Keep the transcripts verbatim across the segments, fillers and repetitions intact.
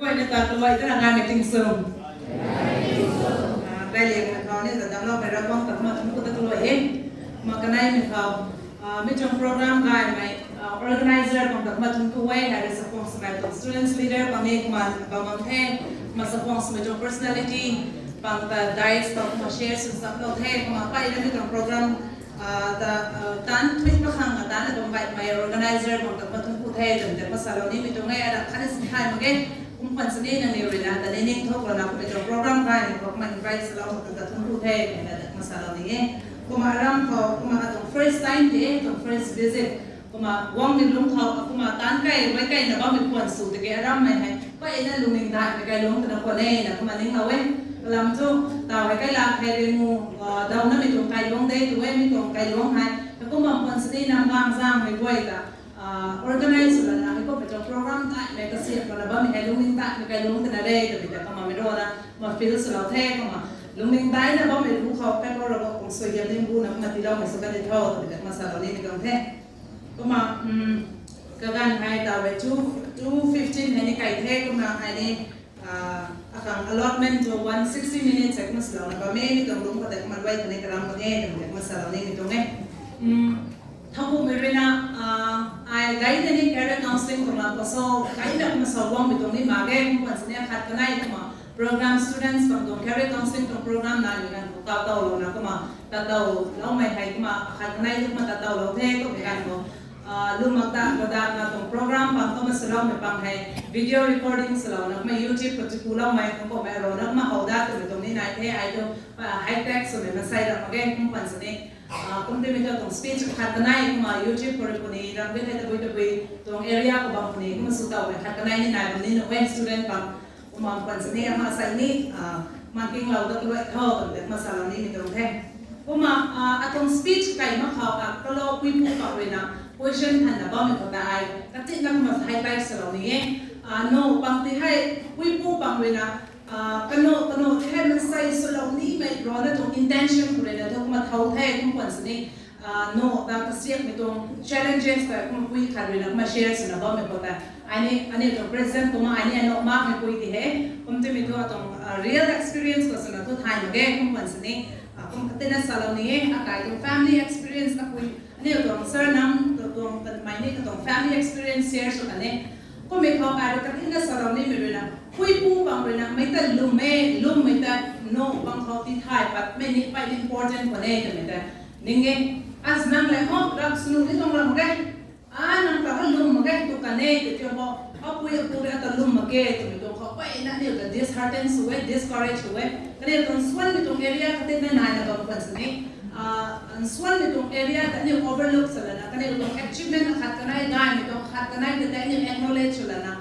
Aniu ta kalui tana gaymei ting sw. Kailiang mei khou ni ta damcloumei Ravguangc ta kumna thuancku ta kalui e. Kumna kaneimei khou, mi tuang program gaymei organizer bang ta kumna thuancku e, hei rui chakhwang swmei tuang students leader bang ni kumna bam bam the, kumna chakhwang swmei tuang personality bang ta dais khou kumna share sw samlou the, kumna mpeyna mi tuang program ta taanv thui pakhang taanv na bam baihmei organizer bang ta kumna thuancku the twmei ta kumna salou nimei tuang e, aram khatni sin thay mak ge. Kum khwan sini nangniw rui na ta ni ningthoulouna kummei tuang program gaymei khou kumna invite swlou mak ta thuancku the twmei ta kumna salou ni e. Kumna aram khou kumna atuang first time de, atuang first visit. Kumna guangmei lungc khou kumna taanv kai, meic kaina bammei khwan sw tiki arammei hei mpeyna lungning daihmei kai lungc twna khwan e na kumna ninglou e. Kalam thu, taw hei kailak hei ringu dawnamei tuang kai lungc de tw e, mi tuang kai lungc hei heikum bam khwan sini nam gang zaengmei guay ta organize sw lana heikumhmei tuang program daihmei kasiamh lana bammei hei lungning daihmei kai lungc twna re twmei ta kumna mei rana kumna feel swlou the, kumna lungning daihna bammei lu khou Pu Ravguangc tuang suaihiam ningbu na kumna tiiloumei sw kan di tho twmei ta kumna salou nimei tuang the. Kumna kaganv hei taw hei two, two fifteen hei ni kai the, kumna hei ni akhang allotment tu one sixty minutes hei kumna swlouna bam e, mi tuang lungc khou tei kumna luai khatni karam kan e twmei kumna salou nimei tuang e. Thowkumhmei rui na, ai gayna ni career counselling tuang lam khou so, gayna kumna sa guangmei tuang ni mak ge, kum khwan sini akhat kanei kumna program students bang tuang career counselling tuang program naimei ganv khou taw towlouna kumna tatowloumei hei kumna akhat kanei kumna tatowlou the kummei ganv khou lwm mak ta, ladakna tuang program bang kumna swloumei bang hei video recording swlouna kumna YouTube khou tipuloumei kum kummei rana kumna how dat twmei tuang ni nai the, ai tu high tech swmei mansei ram mak ge, kum khwan sini kum timei thu tuang speech khat kanei kumna YouTube khou rui puni, ram ge thei tabui tabui tuang area khou bam puni kumna sw towmei khat kanei ni nai bam ni nuh e, student bang. Kumna khwan sini ama sei ni makinglou dat luai tho twmei ta kumna salou nimei tuang the. Kumna atuang speech kai mak khou kalou puipu bang rui na question thanna bammei khou ta ai katina kumna highlight swlou ni e. No bang ti hei puipu bang rui na kano kano the mansei swlou nimei rana tuang intention khou rui na thu kumna thow the, kum khwan sini no ta kasiamhmei tuang challenges ta kumna pui khat rui na kumna share swna bammei khou ta ai ni aniu tuang president kumna ai ni ano makmei pui ti he. Kum timei thu atuang real experience khou swna thu thay mak ge, kum khwan sini kum katina salou ni e, akai tuang family experience apui aniu tuang sir nam tuang kanmei ni katuang family experience share sw kan e. Kummei khou ai rui katina salou nimei rui na puipu bang rui na mei ta lwm e, lwmmei ta no bang khou ti thay patmei ni mpeyna important khwan e twmei ta ning e. As nang le ho rak sunu ni tuang ram mak ge, a nang ta ho lwm mak ge tu kan e tw ti ho, apui apu rui ata lwm mak ge twmei tuang khou mpeyna aniu ta dishearten sw e, discourage sw e. Kaniw tuang nsuanmei tuang area katina naina bam khwan sini nsuanmei tuang area ta aniu overlook sw lana, kaniw tuang achievement akhat kanei, gaymei tuang akhat kanei ta tei aniu acknowledge sw lana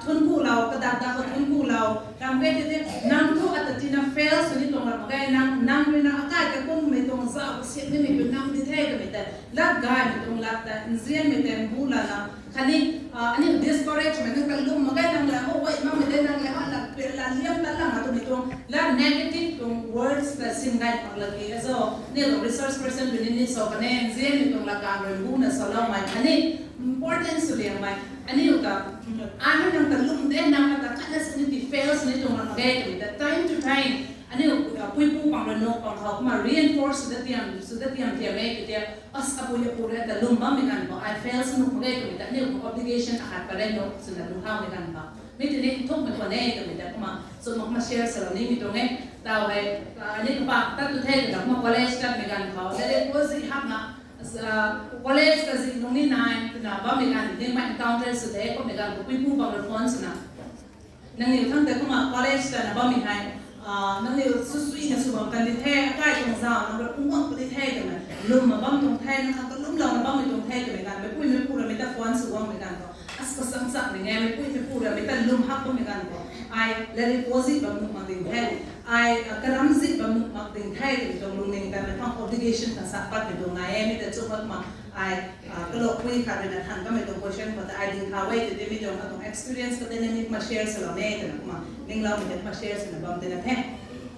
thuanckulou, kadak dak khou thuanckulou ram ge tei tei nang thu ata tina fail sw ni tuang ram mak ge, nang, nang rui na akai ta kummei tuang zauh kasiamh nimei tu nang di the twmei tei lat gaymei tuang lat ta nzianmei tei mbu lana khatni aniu discourage swmei nang ta lwm mak ge, nang la ho guay makmei tei nang la ho lat pir la liam ta lana twmei tuang lat negative tuang words ta sin gay mak lak ki azo, aniu tuang resource person rui ni ni sw kan e, nzianmei tuang lat kan rui mbuna saloumei khatni important sw liangmei aniu ta ai hei nang ta lwm de, nang ta khatna sini ti fail sini tuang ram mak ge twmei ta time to time aniu puipu bang rui no bang khou kumna reinforce sw dat tiam, sw dat tiam tiam e tw ti, as apui apu rui ta lwm bammei ganv khou ai fail sw nuh mak ge twmei ta aniu khou obligation akhat pat re no swna lungcthaumei ganv khou mi tini nthukmei khwan e twmei ta kumna sw mak kumna share salou nimei tuang e. Taw hei aniu kapak tat tu the twna kumna college tatmei ganv khou latrik puazi hakna college kazi lungc ni nai twna bammei ganv ni mei encounter sw the, kummei ganv khou puipu bang rui phone swna nangniw thangc tei kumna college tana bammei hei nangniw swsuina sw bam kan di the, akai tuang zauh nang rui phungc guang puni the twna lwmna bam tuang the, nang khang kalumlouna bammei tuang the twmei ganv meipui meipu ramei ta phone sw guangmei ganv khou as kasam chakmei nge, meipui meipu ramei ta lwm hak bammei ganv khou ai latrik puazi bam nuh mak ding the, ai karam zi bam nuh mak ding the twmei tuang lungning ta mei thang obligation kan sa patmei tuang nai e, mi ta chu makmei ai kalou pui khat rui na than kamei tuang question khou ta ai ding tha e tw ti mi tuang atuang experience katina ni kumna share swlou ne twna kumna ningloumei tei kumna share swna bam tina the.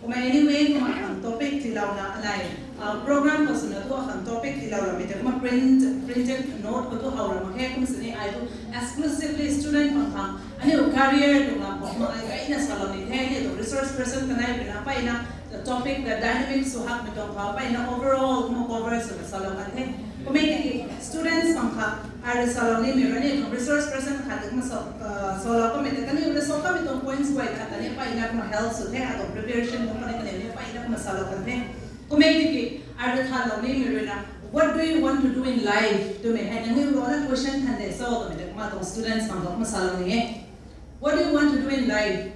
Kumna anyway, kumna akhang topic tiilouna anei, program khou swna thu akhang topic tiilou ramei tei kumna print, printed note khou thu how ra mak khe, kum sini ai thu exclusively student khang khang aniu career tuang lam khou kumna ai kaina salou ni the, aniu tuang resource person kanei ruina mpeyna topic ta dynamic sw hakmei tuang khou mpeyna overall kumna cover swna salou kan the. Kumna tiki students khang khang ai rui salou nimei rui aniu tuang resource person khat kumna salou kamei ta kaniw rui salou kamei tuang points guay khat ta ni mpeyna kumna help sw the, atuang preparation khou kaniw kaniw ni mpeyna kumna salou kan the. Kumna tiki ai rui thanlou nimei ruina, what do you want to do in life twmei hei nangniw rui na question than de cho twmei ta kumna tuang students khang khou kumna salou ni e. What do you want to do in life?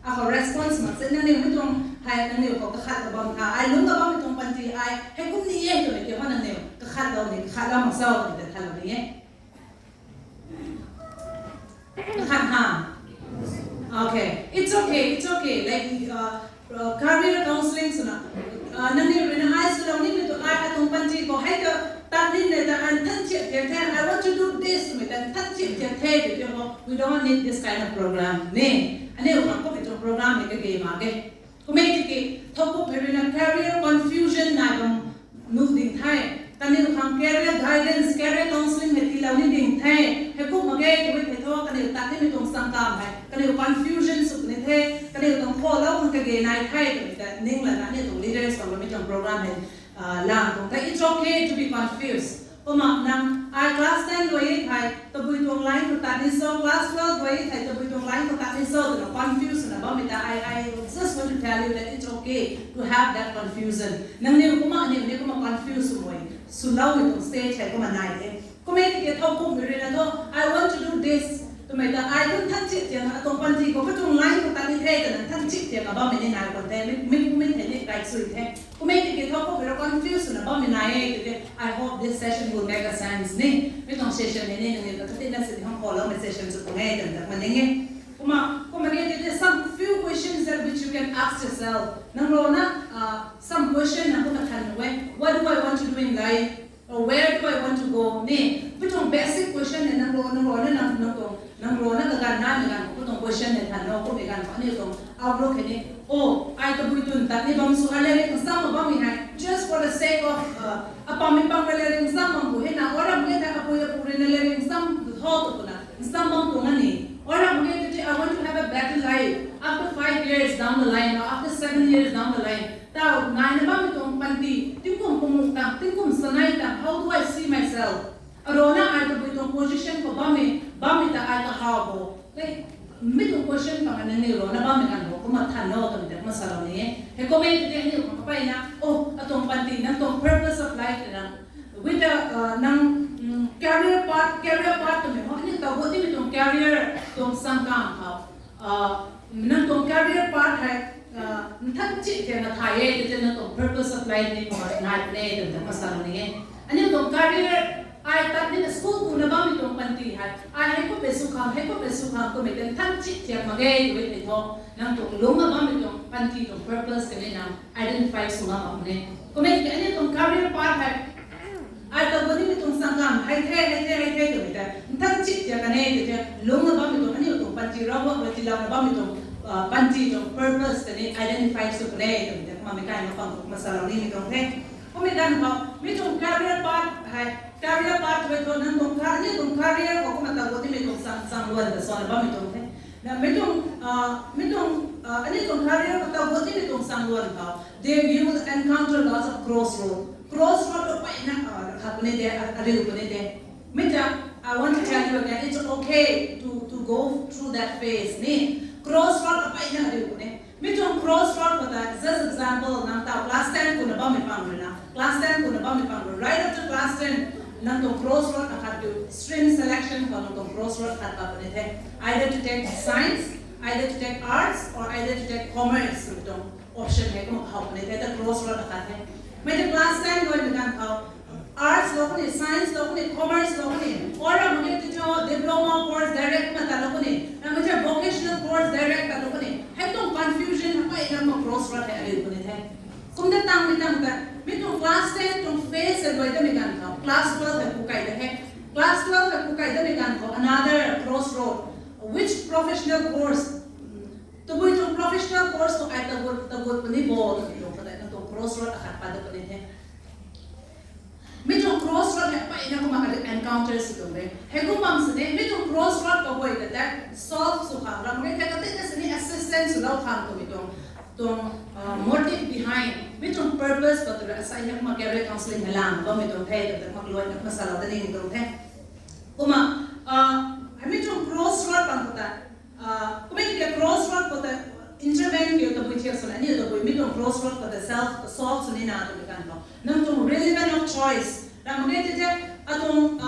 Akhou response mak se nangniw mi tuang hei nangniw khou kakhat kabam tha, ai lungc kabammei tuang panty ai hei kum ni e twmei kiu ha nangniw kakhatlou ni, kakhatlou mak cho twmei ta thanlou ni e. Kakhat ha. Okay, it's okay, it's okay. Like, career counselling swna nangniw ruina ai swlou nimei tu ai atuang panty khou hei ta tat nin le ta ai nthan chiat thiak the, I want to do this twmei ta nthan chiat thiak the tw tei ho, we don't need this kind of program ni. Aniu khang kummei tuang program hei kage mak ge. Kumna tiki thowkumhmei ruina career confusion nai bam nuh ding the. Kaniw khang career guidance, career counselling hei tiilou ni ding the. Heikum mak ge twmei thei thu kaniw tat nimei tuang sangkam hei kaniw confusion sw puni the, kaniw tuang kholou khang kage nai the twmei ta ning lana aniu tuang leaders khang bammei tuang program hei lang tuang the. It's okay to be confused. Kumna nang ai class ten luai e thei tabui tuang line khou tat ni cho, class twelve luai e thei tabui tuang line khou tat ni cho twna confuse swna bammei ta I, I just want to tell you that it's okay to have that confusion. Nangniw kumna aniu ni kumna confuse swmei swloumei tuang stage hei kumna nai de. Kumna tiki thowkumhmei ruina thu I want to do this twmei ta ai thu nthan chiat thiak atuang panty khou katuang line khou tat ni the twna nthan chiat thiak bammei ni nai khwan the, mi, mi kummei thei ni kai sui the. Kumna tiki thowkumhmei rui confuse swna bammei nai e tiki, I hope this session will make a sense ni. Mi tuang session hei ni nangniw ta katina sini hang khouloumei session sw pung e twna ta kumna ning e. Kumna, kumna ge tiki some few questions that which you can ask yourself. Nang rui na some question nang kumna than nu e. What do I want to do in life? Or where do I want to go ni? Mi tuang basic question hei nang rui, nang rui na nang, nang tuang, nang rui na kaganv naimei ganv khou mi tuang question hei than o, kummei ganv khou aniu tuang outlook hei ni, o, ai tabui twn tat ni bam sw, ai latrik nsam mak bammei hei just for the sake of apammei pang rui latrik nsam bam bu hei na, oram ge ta apui apu rui na latrik nsam tho tw twna nsam bam tuang a ni. Oram ge tiki I want to have a better life after five years down the line, or after seven years down the line. Tau naina bammei tuang panty tingkum kumuk tang, tingkum sanei tang, how do I see myself? Arui na ai tabui tuang position khou bammei, bammei ta ai kahaw bo. Mi tuang question khang nangniw rui na bammei ganv khou kumna than o twmei ta kumna salou ni e. Heikum e tiki aniu khang kapeyna, o, atuang panty nang tuang purpose of life na, with the nang career path, career path twmei ho aniu taw gut nimei tuang career tuang sangkam khou nang tuang career path hei nthan chiat thiakna thay e tiki nang tuang purpose of life ni kumna nai puni e twmei ta kumna salou ni e. Aniu tuang career, ai tat nina school kuna bammei tuang panty hei ai heikum pei sw khang, heikum pei sw khang twmei ta nthan chiat thiak mak ge twmei thei thu nang tuang lungc na bammei tuang panty tuang purpose kani nang identify sw ngam mak puni e. Kumna tiki aniu tuang career path hei ai taw gut nimei tuang sangkam hei the, hei the, hei the twmei ta nthan chiat thiak kan e tiki lungc na bammei tuang aniu tuang panty Ravguangc rui tiilouna bammei tuang panty tuang purpose kani identify sw puni e twmei ta kumna meic kai na pang kumna salou nimei tuang the. Kummei ganv khou mi tuang career path hei, career path twmei thu nang tuang, aniu tuang career khou kumna taw gut nimei tuang sang, sangluan ta swna bammei tuang the. Na mi tuang, mi tuang, aniu tuang career khou taw gut nimei tuang sangluan khou, there you will encounter lots of crossroad. Crossroad apeyna khat puni de, ariu puni de. Mi ta, I want to tell you again, it's okay to, to go through that phase ni. Crossroad apeyna ariu puni. Mi tuang crossroad khou ta, just example, nang taw class ten kuna bammei pang rui na, class ten kuna bammei pang rui, right after class ten, nang tuang crossroad akhat tu stream selection khou nang tuang crossroad khat pat puni the. Either to take science, either to take arts, or either to take commerce, mi tuang option hei kumna how puni the, ta crossroad akhat the. Mi ta class ten luaimei ganv khou arts lou kuni, science lou kuni, commerce lou kuni, oram ge tu cho diploma course direct kumna tat lou kuni, ramei ta vocational course direct tat lou kuni, hei tuang confusion apeyna kumna crossroad hei ariu puni the. Kumna tangmei tang ta, mi tuang class ten tuang phase hei luai damei ganv khou, class twelve hei kukai da he. Class twelve hei kukai damei ganv khou another crossroad, which professional course, tabui tuang professional Course tuang ai tagut tagut puni bo twmei tuang khoutei nang tuang crossroad akhat pat da puni the. Mi tuang crossroad hei mpeyna kumna encounter sw tuang de. Hei kum bam sini mi tuang crossroad kaguay ta tei solve sw khang ram e the, katina sini assistance swlou khang twmei tuang tuang motive behind mi tuang purpose khou twna asei hei kumna career counselling hei lang bammei tuang the twna mak luai na kumna salou da nimei tuang the. Kumna hei mi tuang crossroad bam khou ta kumna tiki crossroad khou ta intervene kiu tabui thiak swna aniu tabui mi tuang crossroad khou ta self solve sw nina twmei ganv khou nang tuang relevant of choice ram e the the, atuang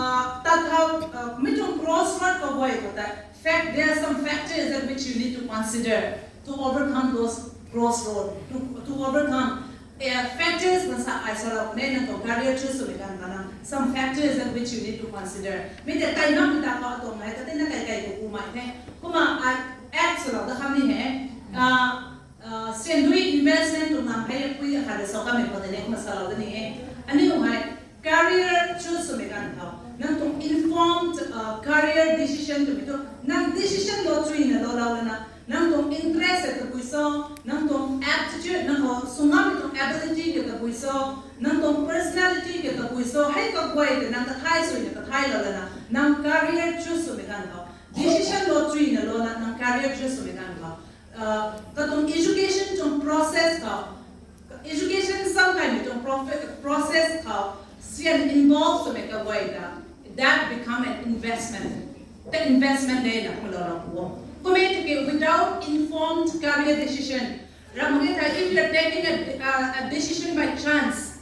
tat thau mi tuang crossroad kaguay khou ta fact, there are some factors that which you need to consider to overcome those crossroad, to, to overcome factors ban sa ai salou ne nang tuang career choose swmei ganv khou nang some factors that which you need to consider. Mi tei kai makmei ta khou atuang hei katina kai kai khou kumei the. Kumna ai act swlou da kham ni he. Syan dui investment tuang nam hei pui akhat rui sa kamei khou tei ne kumna salou da ni e. Aniu hei career choose swmei ganv khou nang tuang informed career decision twmei thu nang decision lou chuina lou lou lana nang tuang interest e tabui so, nang tuang aptitude nang khou swngammei tuang ability ke tabui so, nang tuang personality ke tabui so, hei kaguay tei nang kathai suina kathailou lana nang career choose swmei ganv khou decision lou chuina louna nang career choose swmei ganv khou katuang education tuang process khou, education samkaimei tuang process khou syan involve swmei kaguay ta that become an investment, the investment de na kumlou ra pu. Kumna tiki without informed career decision ram e thei if you are taking a, a decision by chance,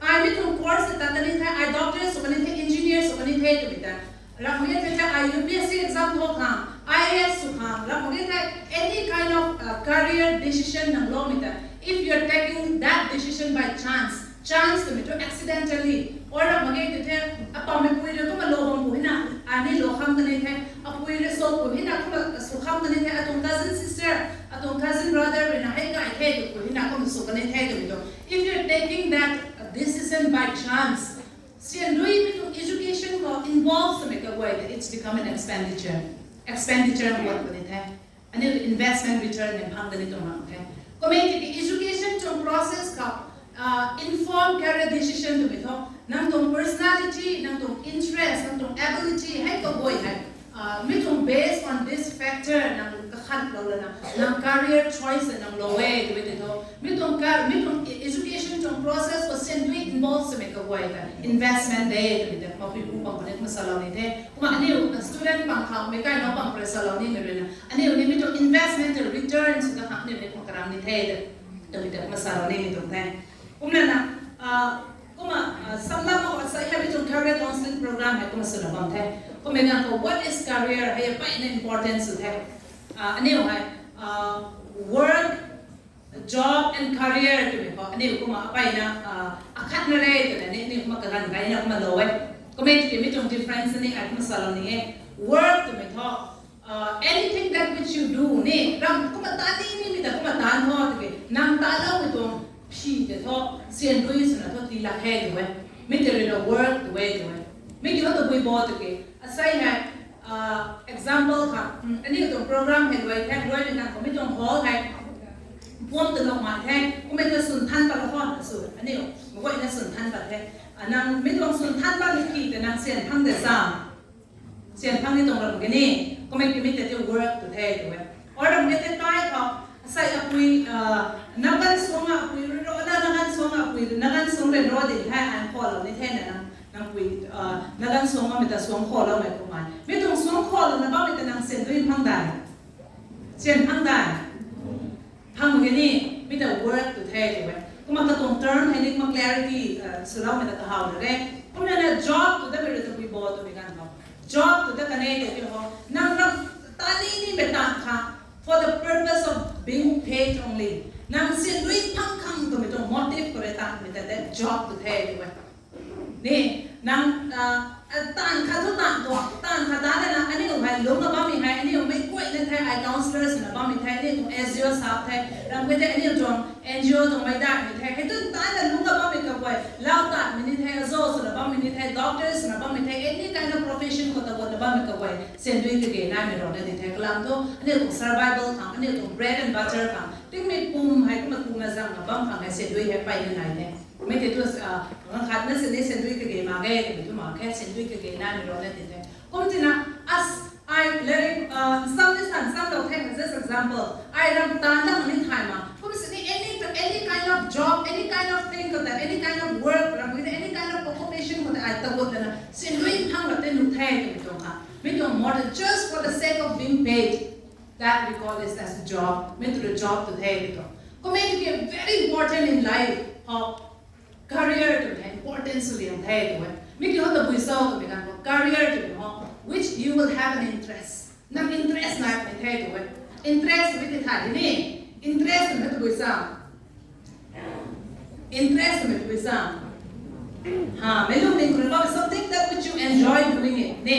ai mi tuang course ta kani the, ai doctor sw kani the, engineer sw kani the twmei ta ram e thei ai U P S C exam tho khang, I A S sw khang ram e thei any kind of career decision nang loumei ta if you are taking that decision by chance, chance twmei thu accidentally or ram e tei the apammei pui rui kumna lou bam pu hina, ani lou kham kani the, apui rui sw pu hina kumna sw kham kani the, atuang cousin sister, atuang cousin brother rui na hei kai the tw pu hina kumna sw kani the twmei tu if you are taking that decision by chance, syan dui mi tuang education khou involve swmei kaguay ta it's become an expenditure, expenditure ngat puni the. Aniu investment return ni phang da ni tuang mak the. Kumna tiki education tuang process khou informed career decision twmei thu nang tuang personality, nang tuang interest, nang tuang ability hei kaguay hei mi tuang based on this factor nang kakhatlou lana nang career choice nang lou e twmei tei thu mi tuang education tuang process khou syan dui involve swmei kaguay ta investment de twmei ta kumna pui pu bang puni kumna salou ni the. Kumna aniu student bang khou meic kaina bang pura salou nimei rui na aniu ni mi tuang investment ta return sw ta khang aniu ni kumna karam ni the twmei ta kumna salou nimei tuang the. Kumna na kumna samlam khou asei hei mi tuang career counselling program hei kumna swna bam the. Kumna ganv khou what is career hei mpeyna important sw the. Aniu hei work, job and career twmei khou aniu kumna mpeyna akhatna re twna ni aniu kumna kaganv gayna kumna lou e. Kumna tiki mi tuang difference ni ai kumna salou ni e. Work twmei thu anything that which you do ni ram kumna ta ni nimei ta kumna taanv tho tiki nang taloumei tuang phi tei thu syan dui swna thu tii lak he tw e. Mi tei rui na work tw e tw e. Mi kiu tabui bo tiki asei hei example kha aniu tuang program hei luai the, luaimei ganv khou mi tuang hall hei puam ta lou mai the. Kumna ta swn than pat lou khou sw aniu maguayna swn than pat the. Nang mi tuang swn than patmei ki tei nang syan phang de sa syan phang ni tuang ram kani. Kumna tiki mi tei work tw the tw e. Or ram e tei kai khou asei apui naganv suang apui rui ro na, naganv suang apui naganv suang rui ro de the, an kholou ni the na nang nang pui naganv suang mei ta suang kholoumei kumna mi tuang suang kholouna bammei ta nang syan dui phang dai, syan phang dai phang kani. Mi ta work tw the tw e. Kumna katuang term hei ni kumna clarity swloumei ta kahawna re. Kumna na job tw tamei rui tabui bo twmei ganv khou job tw ta kani tei ti ho nang ram ta ni nimei taanv kha for the purpose of being paid only, nang syan dui phang khang twmei tuang motive khou rui taanvmei ta tei job tw the tw e. Ni nang taanv khat thu taanv tuang taanv khat ta na aniu hei lungc a bammei hei aniu meic guayna the, ai counsellor swna bammei the, aniu tuang S G O sap the, ram khe the aniu tuang N G O tuang mei daihmei the, hei tu tana lungc a bammei kaguay lau taanvmei ni the, azo swna bammei ni the, doctor swna bammei the, any profession khou ta guat na bammei kaguay sandui kage naimei rana di the. Kalam thu aniu tuang survival khang, aniu tuang bread and butter khang, tingmei pum hei kumna kumna zang na bam khang hei sandui hei peyna nai the. Mei tei tu, ah, khatna sini sandui kage mak ge twmei tu mak khe, sandui kage naimei rana di the. Kum tina, as I learning, uh, some this and some of things, this example, I ram tan dang ni thay ma. Kum sini any, any kind of job, any kind of thing, any kind of work, ram with any kind of occupation, I ta gut na sandui phang la te nu the twmei tuang ha. Mi tuang more than just for the sake of being paid. That we call this as a job. Mi tu the job tu the mi tuang. Kum e tu ki very important in life. How career tu the importance liang the tu e. Mi ki ho tabui sa twmei kan career tu ho, which you will have an interest. Nang interest nai puni the tu e. Interest mi ti tha di ni. Interest mi tabui sa. Interest mi tabui sa. Ha, mei lung ning kuri something that which you enjoy doing it ni.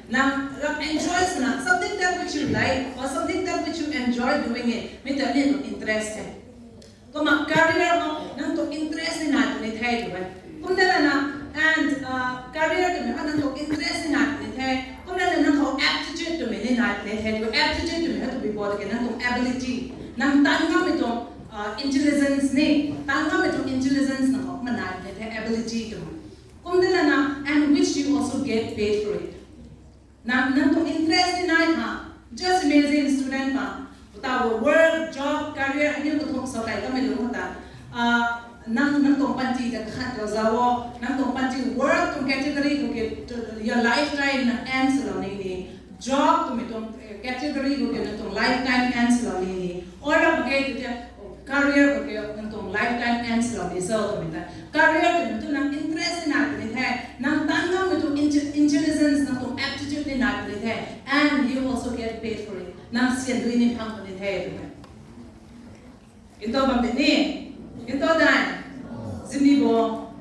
Nang ram enjoy swna something that which you like or something that which you enjoy doing it. Mi ta ni tu interest e. Kumna career ho, nang tuang interest ni nai puni the tu e. Kumna na, and, uh, career twmei ho nang tuang interest ni nai puni the. Kumna na nang khou aptitude twmei ni nai puni the tu e. Aptitude twmei ho tabui bo ke nang tuang ability. Nang tan ngammei tuang, uh, intelligence ni. Tan ngammei tuang intelligence nang khou kumna nai puni the, ability twmei. Kumna na, and which you also get paid for it. Nang, nang tuang interest ni nai tha. Just imagine student pa. Uta wo work, job, career, aniu kathumh sa kai kamei lung ta. Ah, nang, nang tuang panty ta khat lo zauc o. Nang tuang panty work tuang category khou ke, your lifetime nang end swlou ni ni. Job twmei tuang, eh, category khou ke nang tuang lifetime end swlou ni ni. Or ram ke tu te, career khou ke nang tuang lifetime end swlou ni so twmei ta. Career twmei tu nang interest ni nai puni the. Nang tan ngammei tuang inte-, intelligence, nang tuang aptitude ni nai puni the. And you also get paid for it. Nang sandui ni phang puni the twmei. Into bam di ni. Into dai. Zini bo.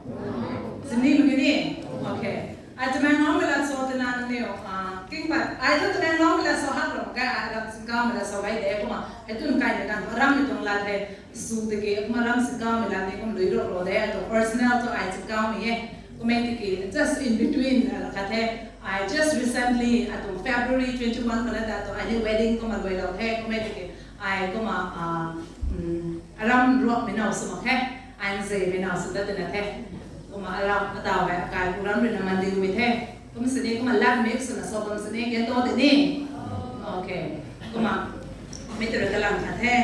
Zini mak ni. Okay. Ai Tamenglong mei la so tana nangniw, ah, king pat. Ai tu Tamenglong mei la so hak ram ka, ai ram Singkau mei la so gai de kumna. Ai tu kai na kan ram mei tuang la the. Su tiki, kumna ram Singkau mei la ni kum lui rok ro de, to personal to ai Singkau mei e. Kumna tiki, just in between, uh, khat the, I just recently, atu February twenty-one khou na ta, to ai ni wedding kumna lui lou the, kumna tiki, ai kumna, uh, mm, aram ruak mei nau sw mak khe, ai nzei mei nau sw ta tina the. Kumna aram, atau hei, akai pu ram rui na mandiu mei the. Kum sini, kumna lak mix swna so bam sini, gen to de ni. Okay. Kumna, mei tei rui kalam khat the.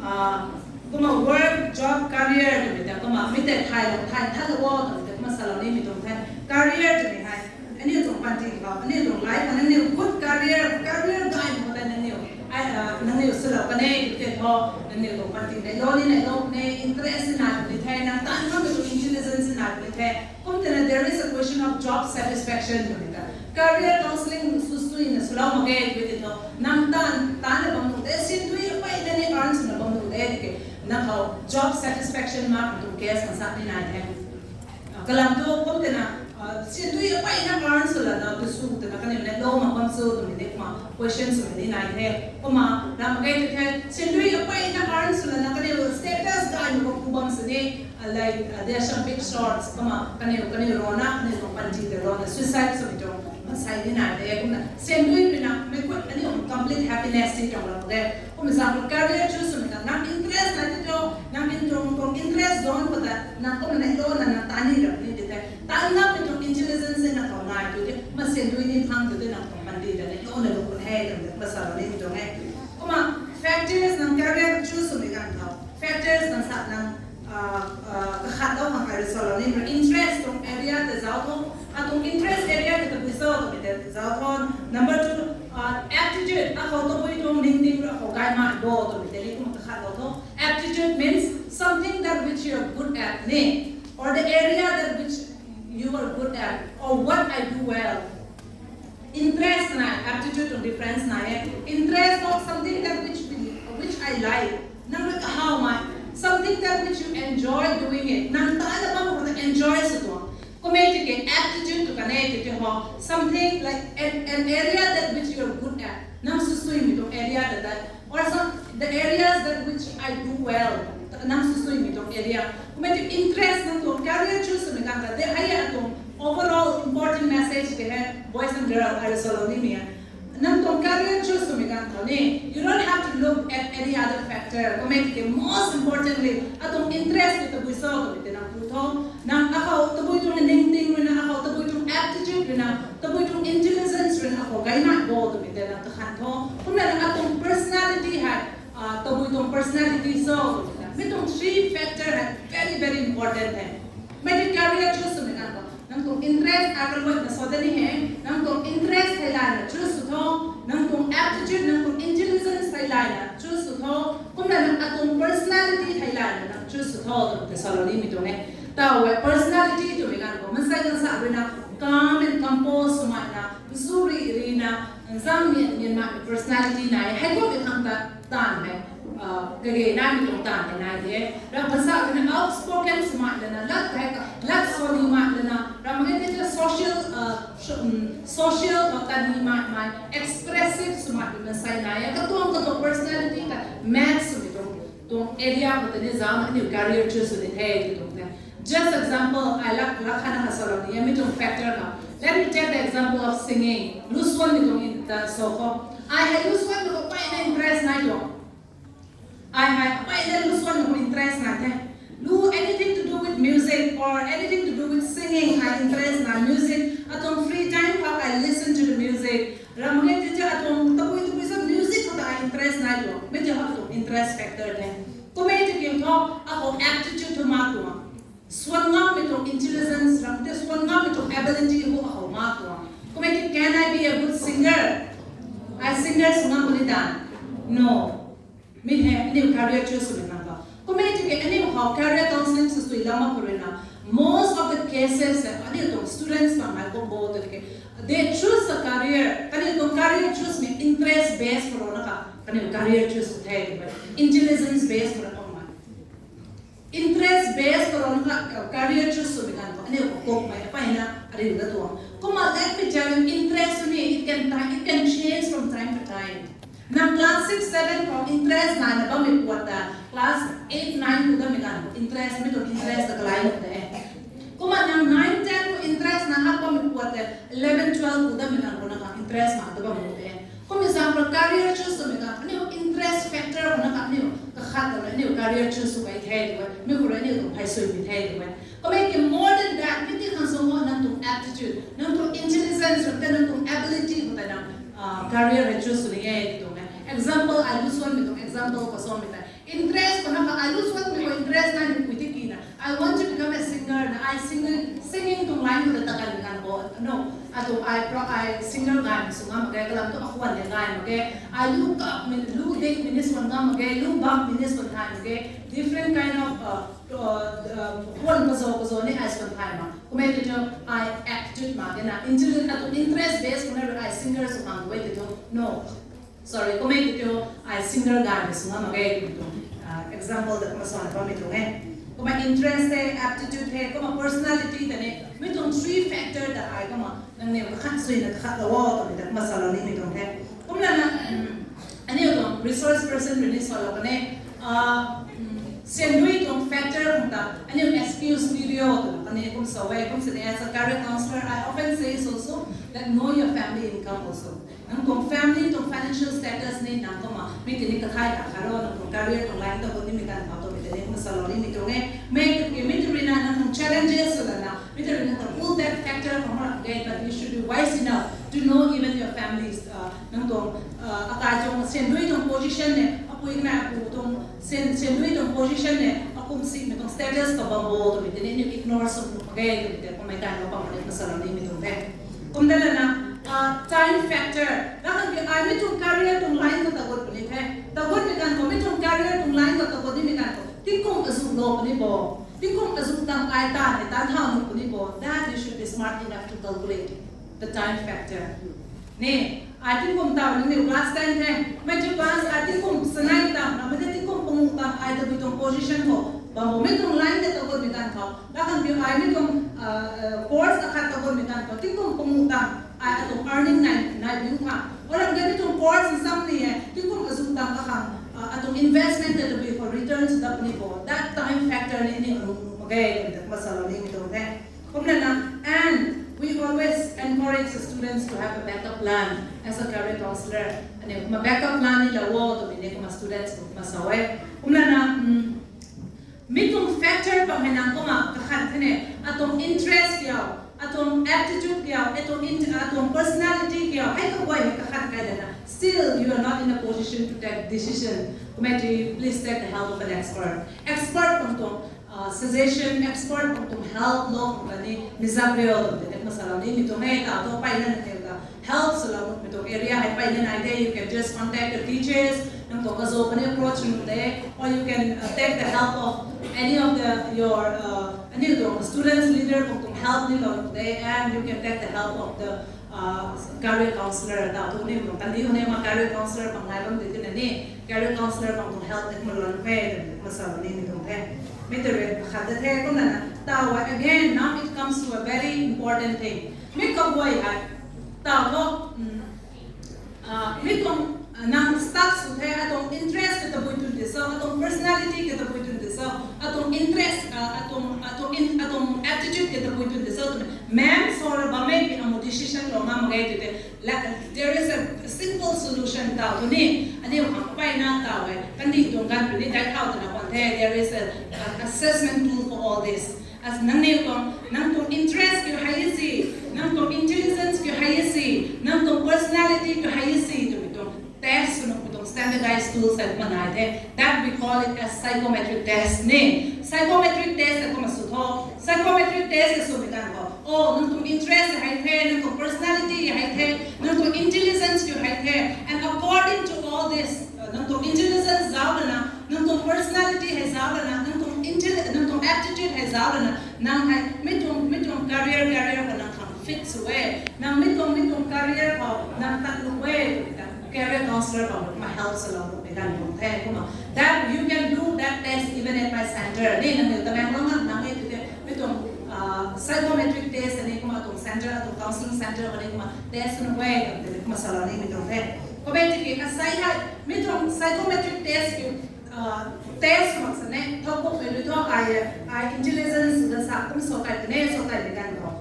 Ah, kumna work, job, career twmei ta, kumna mei tei thay lou, thay, thay lou o twmei ta, kumna salou ni mei tuang the. Career twmei hei, aniu tuang panty khou, aniu tuang life, aniu good career, career guide mo ta nangniu. Ai, ah, nangniu salou kan e, tei tho, nangniu tuang panty nei lou ni nei lou ni, interest ni nai puni the, nang tan ngammei tuang intelligence ni nai puni the. Kum tina, there is a question of job satisfaction twmei ta. Career counselling sw sw na swlou mak ge tei tho. Nang tan, tan na bam nu de, sandui apey na ni earn swna bam nu de, tiki. Nang khou job satisfaction mak tu case kan sa ni nai the. Ah, kalam tu kum tina, ah, sandui apey na earn swlana tu sw tina kaniw na lou mak bam sw twmei ni kumna question sw ni nai the. Kumna ram ge tei the, sandui apey na earn swlana kaniw status gay mak bam sini. Ah, like, ah, there are some big shots, kumna kaniw, kaniw rana, kaniw tuang panty tei rana, suicide sw tuang mansei ni nai de, kumna sandui rui na, mei kut aniu complete happiness ti tuang ram de. Kumna example, career choose swmei ta, nang interest nai ti tu, nang in tuang, tuang interest zone khou ta, nang kumna nei lou na, nang tan ni ram ni ti the. Tan na mei tuang intelligence na khou nai tu ti, ma sandui ni phang tu ti nang tuang panty ta nei lou na lou kun he, ram de, ma sa ni tuang e. Kumna factors nang career choose swmei kan khou. Factors nang sa nang, ah, ah, kakhat lou khang kai rui salou ni, interest tuang area ta zauc tho, atuang interest area ta tabui zauc twmei ta zauc tho. Number two, ah, aptitude, akhou tabui tuang ningting rui akhou gay mak bo twmei ta ni kumna kakhat lou tho. Aptitude means something that which you are good at, ni, or the area that which you are good at, or what I do well. Interest nai, aptitude tuang difference nai e. Interest of something that which we, which I like. Nang rui kahaw mai. Something that which you enjoy doing it. Nang tan na bam khou na enjoy sw tuang. Kumna tiki aptitude tu kan e tiki ho. Something like an, an area that which you are good at. Nang sw suimei tuang area ta ta. Or some, the areas that which I do well. Nang sw suimei tuang area. Kumna tiki interest nang tuang career choose swmei kan ta de. Hei ya tuang Overall important message ke hai, boys and girls, ai rui salou nimei e. Nang tuang career choose swmei ganv khou ni, you don't have to look at any other factor. Kummei tiki most importantly, atuang interest ni tabui cho twmei tei nang pu tho. Nang akhou tabui tuang ningting ruina, akhou tabui tuang aptitude ruina, tabui tuang intelligence ruina akhou gay nai bo twmei tei nang kakhan tho. Kumna nang atuang personality hei, tabui tuang personality cho twmei tei, mi tuang three factor hei very very important e. Mei tei career choose swmei ganv khou nang tuang interest akalutna sa da ni he, nang tuang interest theilayna choose sw tho, nang tuang aptitude, nang tuang intelligence theilayna choose sw tho, kumna nang atuang personality theilayna nang choose sw tho twmei tei salou nimei tuang e. Taw e, personality twmei ganv khou maansei ganv sa ruina calm and compose swmeina, zuri rina, zang mian mian makmei personality nai e. Hei kummei khang ta taanv hei kage naimei tuang taanv hei nai de. Ram kasa ruina outspoken swmei lana, lat hei ka lat sw nimei lana, ram kage tei social, social khou ta nimei, expressive swmei maansei nai e. Katuang katuang personality ta match swmei tuang, tuang area khou ta ni zaucna aniu career choose sw ni the tw tuang the. Just example, ai lak lak khana kha salou ni e, mi tuang factor khou. Let me take the example of singing. Lu swanmei tuang ta sa khou, ai hei lu swanmei khou mpeyna interest nai tuang. Ai hei mpeyna lu swanmei khou interest nai the. Lu anything to do with music or anything to do with singing, ai interest nai music. Atuang free time khou I listen to the music. Ram kage tei atuang tabui tabui sa music khou ta ai interest nai tuang. Mi tei atuang interest factor the. Kummei tiki thu akhou aptitude thu mak tuang. Swan ngammei tuang intelligence, ram tei swan ngammei tuang ability hu akhou mak tuang. Kummei tiki can I be a good singer? Ai singer sw ngam puni ta? No. Mi hei aniu career choose swmei ganv khou. Kummei tiki aniu khou career counselling sw sui lama khou ruina, most of the cases hei aniu tuang students bam hei kum bo tiki, they choose a career, kaniw tuang career choose mei interest base khou rui na kha kaniw career choose sw the tw e. Intelligence base khou rui kummei interest base khou rui na kha career choose swmei ganv khou aniu khou kummei mpeyna ariu da tuang. Kumna let me tell you, interest ni it can ti- it can change from time to time. Nang class six, seven khou interest naina bammei puat ta class eight, nine khou dammei ganv khou interest, mi tuang interest ta kalai nuh de. Kumna nang nine, ten khou interest na hak bammei puat ta eleven, twelve khou dammei ganv khou na kha interest na ta bam nuh de. Kummei zaeng khou career choose swmei ganv aniu interest factor khou na kha aniu kakhat ta aniu career choose sw kai the tw e. Mi khou rui aniu tuang phey suimei the tw e. Kummei ki more than that, mi ti khang sw mo, nang tuang aptitude, nang tuang intelligence, ram tei nang tuang ability khou tei nang career hei choose sw ni e tw tuang e. Example, ai lu swanmei tuang example khou samei tei, interest khou na kha ai lu swanmei khou interest nai nipui tiki na, I want to become a singer na, ai singing, singing tuang line khou ta takanmei ganv khou, no, atuang ai pro ai singer gaymei sw ngam mak ge, kalam thu akhwan hei gay mak ge, ai lu kapmei, lu deimei ni swan ngam mak ge, lu bammei ni swan thay mak ge, different kind of khwan kaza kaza ni ai swan thay mak. Kummei tei thu ai aptitude mak ge na, intelligent, atuang interest base khou na rui ai singer sw khang e tei thu, no. Sorry, kummei tei thu ai singer gaymei sw ngam mak ge tw tuang example ta kumna sana bammei tuang e. Kumna interest the, aptitude the, kumna personality ta ni, mi tuang three factor ta ai kumna nangniw kakhat suina kakhat lou o twmei ta kumna salou nimei tuang the. Kumlana aniu tuang resource person rui ni salou kan e, sandui tuang factor khang ta aniu excuse ni rio twna kan e. Kum sa e, kum sini as a career counselor I often say also that know your family income also. Nang tuang family tuang financial status ni nang kumna mi tei ni kathai ta kha ro, nang tuang career tuang line ta khou nimei ganv khou twmei tei ni kumna salou nimei tuang e. Mi tei, mi tei ruina nang tuang challenges swlana, mi tei ruina ta pull that factor khou mak ge, but you should be wise enough to know even your families, nang tuang akai tuang sandui tuang position ne, apui kanei apu tuang sandui tuang position ne, akum simei tuang status ta bam bo twmei tei ni aniu ignore sw nuh mak ge twmei tei kummei ganv khou pang ni kumna salou nimei tuang the. Kumna lana time factor, rakhang ki ai mi tuang career tuang line khou tagut puni the. Tagutmei ganv khou, mi tuang career tuang line khou tagut nimei ganv khou tingkum azuh lou puni bo, tingkum azuh tang ai ta ni tan thau nuh puni bo, that you should be smart enough to calculate the time factor. Ni, ai tingkum taw nangniw class ten the, mei thu class ai tingkum sanei tang, ramei tei tingkum panguh tang ai tabui tuang position khou bam bo, mi tuang line ta tagutmei ganv khou, rakhang ki ai mi tuang course akhat tagutmei ganv khou tingkum panguh tang ai atuang earning nai nai biu kha. Oram ge mi tuang course nsam ni e, tingkum azuh tang kakhang atuang investment tei tabui khou return sw dat puni bo, that time factor ni aniu nuh nuh mak ge twmei ta kumna salou nimei tuang the. Kumlana and always encourage the students to have a backup plan as a career counselor. Aniu kumna backup plan ni lou o twmei ni kumna students khou kumna sa e. Kumna na, mi tuang factor bam hei nang kumna kakhat the ne, atuang interest kiu, atuang aptitude kiu, atuang personality kiu hei kaguay hei kakhat kai de na, still you are not in a position to take decision. Kumna tu, please take the help of an expert. Expert bam tuang suggestion, expert bam tuang help lou khang kani mi zak riu twmei tei kumna salou nimei tuang e. Taw thu peyna na tei ta help swlou nuhmei tuang area hei peyna nai de. You can just contact the teachers, nang tuang azuh kani approach nuh de, or you can take the help of any of the your aniu tuang students leader bam tuang help ni lou nuh de, and you can take the help of the career counselor. Taw thu aniu tuang kandih hei ma career counselor bam nai bam de twna ni, career counselor bam tuang help ni kumna lou nuh e twmei kumna salou nimei tuang the. Mi tei rui kakhat the. Kumna na taw again, now it comes to a very important thing. Mi kaguay hei taw thu mi tuang nang stuck sw the, atuang interest kata bui tun de so, atuang personality kata bui tun de so, atuang interest, atuang aptitude kata bui tun de so twmei mem sa ra bammei pi amu decision lou ngam mak ge tw tei, there is a simple solution. Taw thu ni aniu khang peyna taw e, kandih tuang ganv puni dai thau twna pan the. There is a assessment tool for all this. Nangniw tuang, nang tuang interest kiu hei si, nang tuang intelligence kiu hei si, nang tuang personality kiu hei si twmei tuang test sw nuhmei tuang standardized tool sei kumna nai the. That we call it as psychometric test ni. Psychometric test sei kumna sw tho. Psychometric test sei swmei ganv khou, o, nang tuang interest hei the, nang tuang personality hei the, nang tuang intelligence kiu hei the, and according to all this, nang tuang intelligence zauc lana, nang tuang personality hei zauc lana, nang tuang aptitude hei zauc lana, nang hei mi tuang career, career khou nang khang fit sw e, nang mi tuang, mi tuang career khou nang tat nuh e twmei ta career counselor bam kumna help swlou nuhmei ganv tuang the. Kumna that you can do that test even at my center ni. Nangniw Tamenglong na nang e tw tei mi tuang psychometric test ni kumna tuang center, atuang counselling center khou ni kumna test nuh e twmei kumna salou nimei tuang the. Kumna tiki asei hei mi tuang psychometric test kiu test mak sini, thowkumhmei rui thu ai, ai intelligence ta sa kum sa kai puni, sa kaimei ganv khou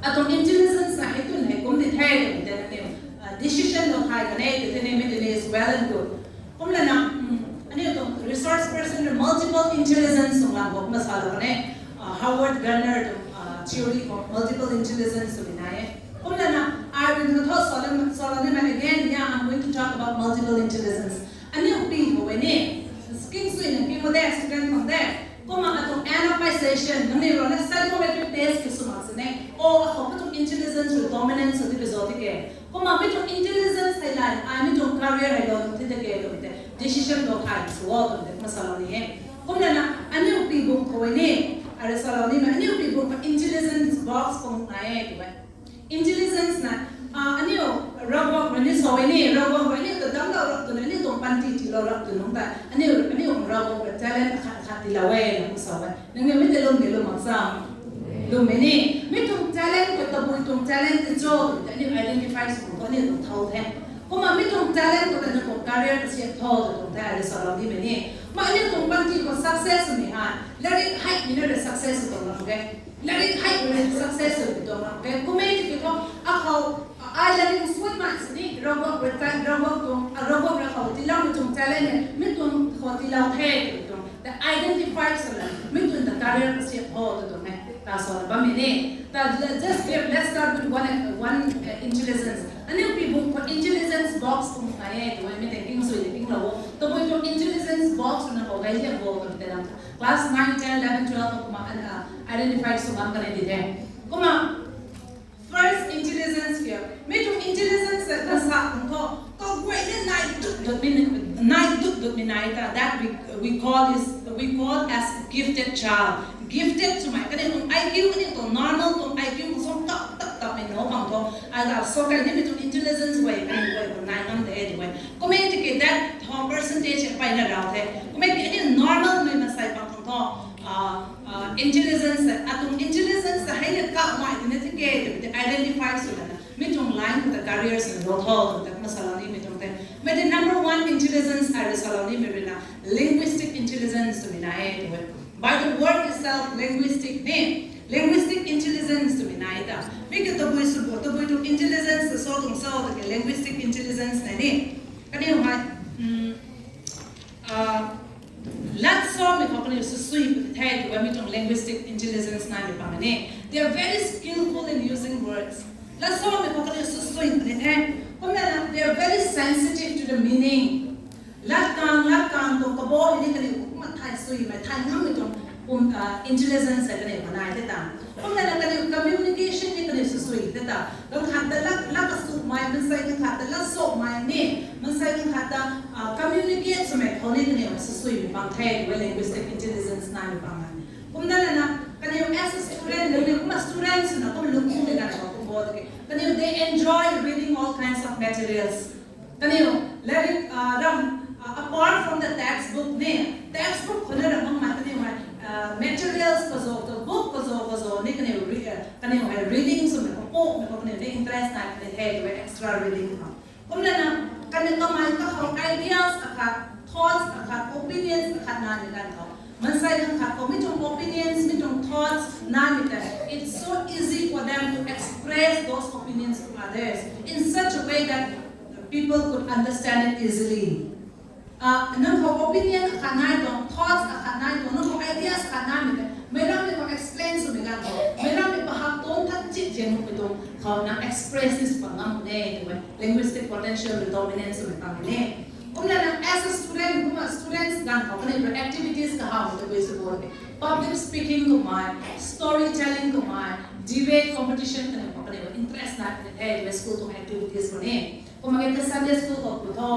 atuang intelligence na hei tun hei kum di the twmei tei nangniw decision lou thay kan e tw tei ni, mi tei ni is well and good. Kumlana aniu tuang resource person rui multiple intelligence tuang lam khou kumna salou kan e. Howard Gardner tuang theory khou multiple intelligence twmei nai e. Kumlana ai rui na thu salou nimei, again, yeah, I'm going to talk about multiple intelligence. Aniu pi khou e ni, king sui na pi khou de, student khang de. Kumna atuang end of my session nangniw rui na psychometric test kiu sw mak sini, o, akhou mi tuang intelligence rui dominance sw di pi zo di ke. Kumna mi tuang intelligence hei lai ai mi tuang career hei lou nuh the de ke twmei tei decision lou thay sw o twmei tei kumna salou ni e. Kumlana aniu pi bung khou e ni, ai rui salou nimei, aniu pi bung khou intelligence box khou nai e tw e. Intelligence na aniu Ravguangc rui ni sa e ni, Ravguangc rui aniu ta damclou rap twna, aniu tuang panty tiilou rap twna ta aniu, aniu Ravguangc rui talent akhat akhat tiilou e na kum sa e. Nangniw mi tei lwmmei lwm mak sa? Lwmmei ni. Mi tuang talent khou tabui tuang talent tei cho twmei tei aniu identify sw khou aniu tuang thau the. Kumna mi tuang talent khou ta nang tuang career kasiam tho tw tuang the, ai rui salou nimei ni. Kumna aniu tuang panty khou success swmei hei lairik heimei na rui success sw tuang lam ke. Lairik heimei rui success sw tuang lam ke. Kum e tiki thu akhou ai lairik suanmei sini Ravguangc rui ta, Ravguangc tuang, Ravguangc rui khou tiiloumei tuang talent e, mi tuang khou tiilou the tw tuang ta identify swna mi tuang ta career kasiam tho tw tuang e. Ta sa bammei ni. Ta just give, let's start with one, one intelligence. Aniu pi bung khou intelligence box kum nai e tw e, mi tei king sui de kinglou o. Tabui tuang intelligence box rui nang khou gay liang bo twmei tei lam class nine, ten, eleven, twelve kumna identify sw ngam kan e di the. Kumna first intelligence kiu, mi tuang intelligence ta sa kum thu kaguay ni nai dut dutmei, nai dut dutmei nai ta, that we, we call is, we call as gifted child. Gifted swmei kaniw tuang I Q, kaniw tuang normal tuang I Q khou song tap tap tapmei na khang thu, ai ta sa kai nimei tuang intelligence guay kaniw guay khou nai ngam de tw e. Kum e tiki that percentage peyna rau the. Kum e tiki aniu normal mei mansei bang khang thu intelligence, atuang intelligence ta hei na kamei twna tiki twmei tei identify sw lana mi tuang line khou ta career sw lou tho twmei ta kumna salou nimei tuang the. Mi tei number one intelligence ai rui salou nimei rui na linguistic intelligence twmei nai e tw e. By the word itself, linguistic ni, linguistic intelligence twmei ai ta. Mi ke tabui sw bo, tabui tuang intelligence sa tuang sa ta ke linguistic intelligence na ni. Kaniw hei, lat samei khou kaniw sw sui puni the, tu mi tuang linguistic intelligence naimei pang ni. They are very skillful in using words. Lat samei khou kaniw sw sui puni the. Kumna na, they are very sensitive to the meaning. Lat kang, lat kang tuang kabo hei ni kaniw kumna thay suimei, thay ngammei tuang, um, intelligence hei kaniw kanai the ta. Kumna na kaniw communication ni kaniw sw sui the ta. Ganv khat ta lat, lat kasumei, mansei ganv khat ta lat samei ni, mansei ganv khat ta communicate swmei khou ni kaniw sw suimei pang the, tu linguistic intelligence naimei pang e. Kumna na, kaniw as a student, kaniw kumna student swna kum lungc kumei ganv khou kum bo tiki, kaniw they enjoy reading all kinds of materials. Kaniw, latrik, ram, apart from the textbook ni, textbook khou na ram makmei kaniw hei, materials kazo, book kazo kazo ni kaniw, kaniw hei reading swmei khou, pukmei khou kaniw ni interest nai puni the, tu extra reading khou. Kumna na, kaniw kamei kakhou ideas akhat, thoughts akhat, opinions akhat naimei ganv khou, mansei ganv khat khou mi tuang opinions, mi tuang thoughts naimei ta, it's so easy for them to express those opinions to others in such a way that people could understand it easily. Nang khou opinion akhat nai tuang, thoughts akhat nai tuang, nang khou ideas akhat naimei ta, meic rammei khou explain swmei ganv khou, meic rammei pahak tuang than chit zian makmei tuang khou nang express sw pa ngam puni e, tu e linguistic potential dominance swmei pang ni. Kumna nang as a student, kumna students ganv khou kaniw activities kahawmei tabui sw bo tiki, public speaking kummei, storytelling kummei, debate competition kaniw khou kaniw interest nai puni the, school tuang activities khou ni. Kumna ke Sunday school khou pu tho,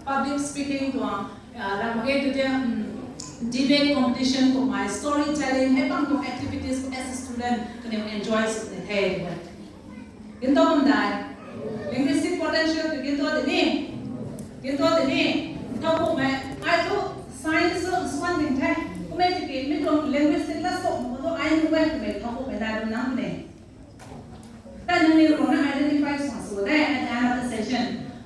public speaking tuang, ram mak ge tu te, debate competition kummei, storytelling hei bam tuang activities khou as a student kaniw enjoy sw puni the, tu e. Gintou bam dai. Linguistic potential tu gintou de ni. Gintou de ni. Thowkumhmei, ai thu science sw swan ding the. Kummei tiki mi tuang linguistic lat sw mak tu ai nu e twmei thowkumhmei nai bam nang ne. Tei nangniw ruina identify sw sw de at the end of the session.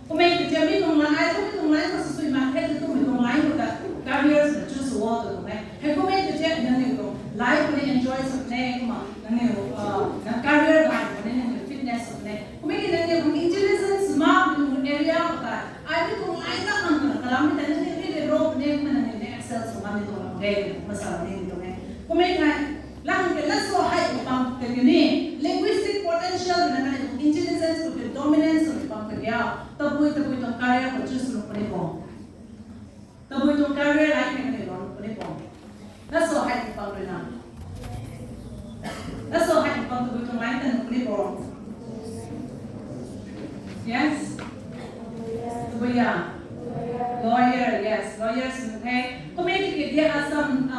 Kummei tiki mi tuang line, ai thu mi tuang line khou sw sui mak the, tu mi tuang line khou ta careers na choose sw o tu tuang e. Hei kummei tiki nangniw tuang life khou ni enjoy sw ne, kumna nangniw, nang career line khou ni nangniw fitness sw ne. Kummei ki nangniw tuang intelligence makmei tuang area khou ta, ai mi tuang line ta khang ta kalam mi ta nangniw ni de ro ne, kumna nangniw ni excel sw makmei tuang lam de, kumna sa ni tuang e. Kummei thei, lang ke lat sw hei pang tei ni, linguistic potential na kaniw tuang intelligence khou tei dominance swmei pang tei a, tabui tabui tuang career khou choose sw puni bo. Tabui tuang career line hei kaniw lou puni bo. Lat sw hei pang rui na. Lat sw hei pang tabui tuang line ta nu puni bo. Yes? Tabui a? Lawyer, yes. Lawyer sw the. Kummei tiki there are some,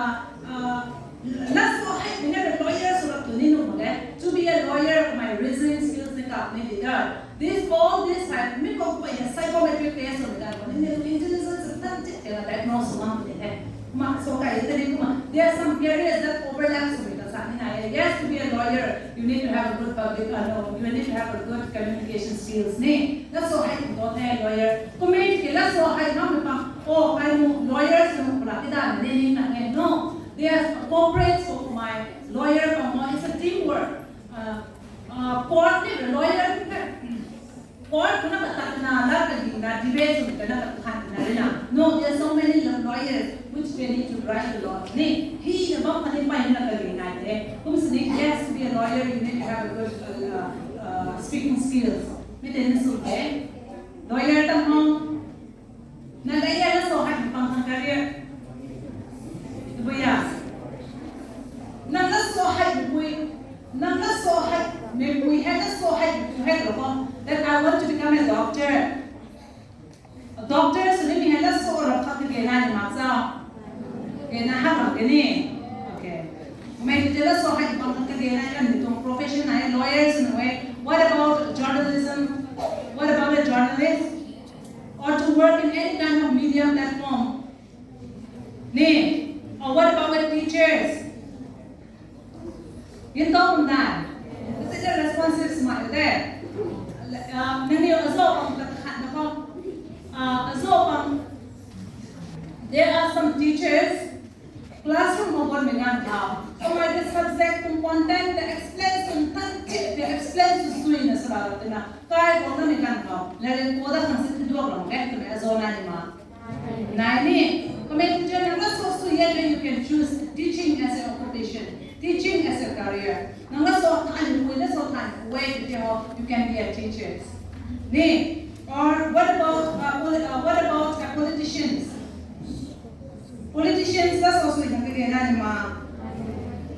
lat sw hei mei na lawyer sw rap tu ni nuh mak e. To be a lawyer, my reasoning skills ni kap ni di da. This, all this hei mi khou pui hei psychometric test swmei ganv khou ni, nangniw intelligence than chit tei la diagnose sw ngam puni the. Kumna sw kai tei ni kumna, there are some careers that overlap swmei ta sa ni nai e. Yes, to be a lawyer, you need to have a good public, no, you need to have a good communication skills ni. Lat sw hei tu the lawyer. Kummei tiki lat sw hei ngammei pang, o, ai mu lawyer sw nu pala ti dan ni ni na e. No, they are corporate, so my lawyer pang mo, it's a teamwork. Court ni lawyer ni the. Court khou na katatna, lat kagingna, debate swmei ta na kakhanna rui na. No, there are so many lawyers which they need to write the laws ni. Hei na bam khatni peyna kaging nai the. Kum sini, yes, to be a lawyer, you need to have a good speaking skills. Mi tei ni sw the. Lawyer ta mo. Nang lawyer lat sw hei pang khang career. Tabui a? Nang lat sw hei pui. Nang lat sw hei, meipui hei lat sw hei tu hei lo khou, that I want to become a doctor. Doctor sw nimei hei lat sw rap khat kage nai ni mak cha? Kage nai hak mak ge ni. Okay. Mei tei lat sw hei pang khat kage nai kan ni tuang profession nai, lawyer sw nu e. What about journalism? What about a journalist? Or to work in any kind of media platform? Ni, or what about the teachers? Gintou bam dai. Teacher responsive smart de. Nangniw azo pang ta khat na khou, azo pang, there are some teachers, classroom khou guangmei ganv khou, kamei ta subject tuang content ta explain Explain sw sui na sa ra tina. Kai khou na ni kan khou. Laren ko da kan si tu duak ram kan tu me azo na ni ma. Nai ni. Comment je na so sui ya, you can choose teaching as an occupation, teaching as a career. Na so time, we na so time, way to tell you can be a teacher. Ni. Or what about uh, poli- uh, what about uh, politicians? Politicians, that's also in the name.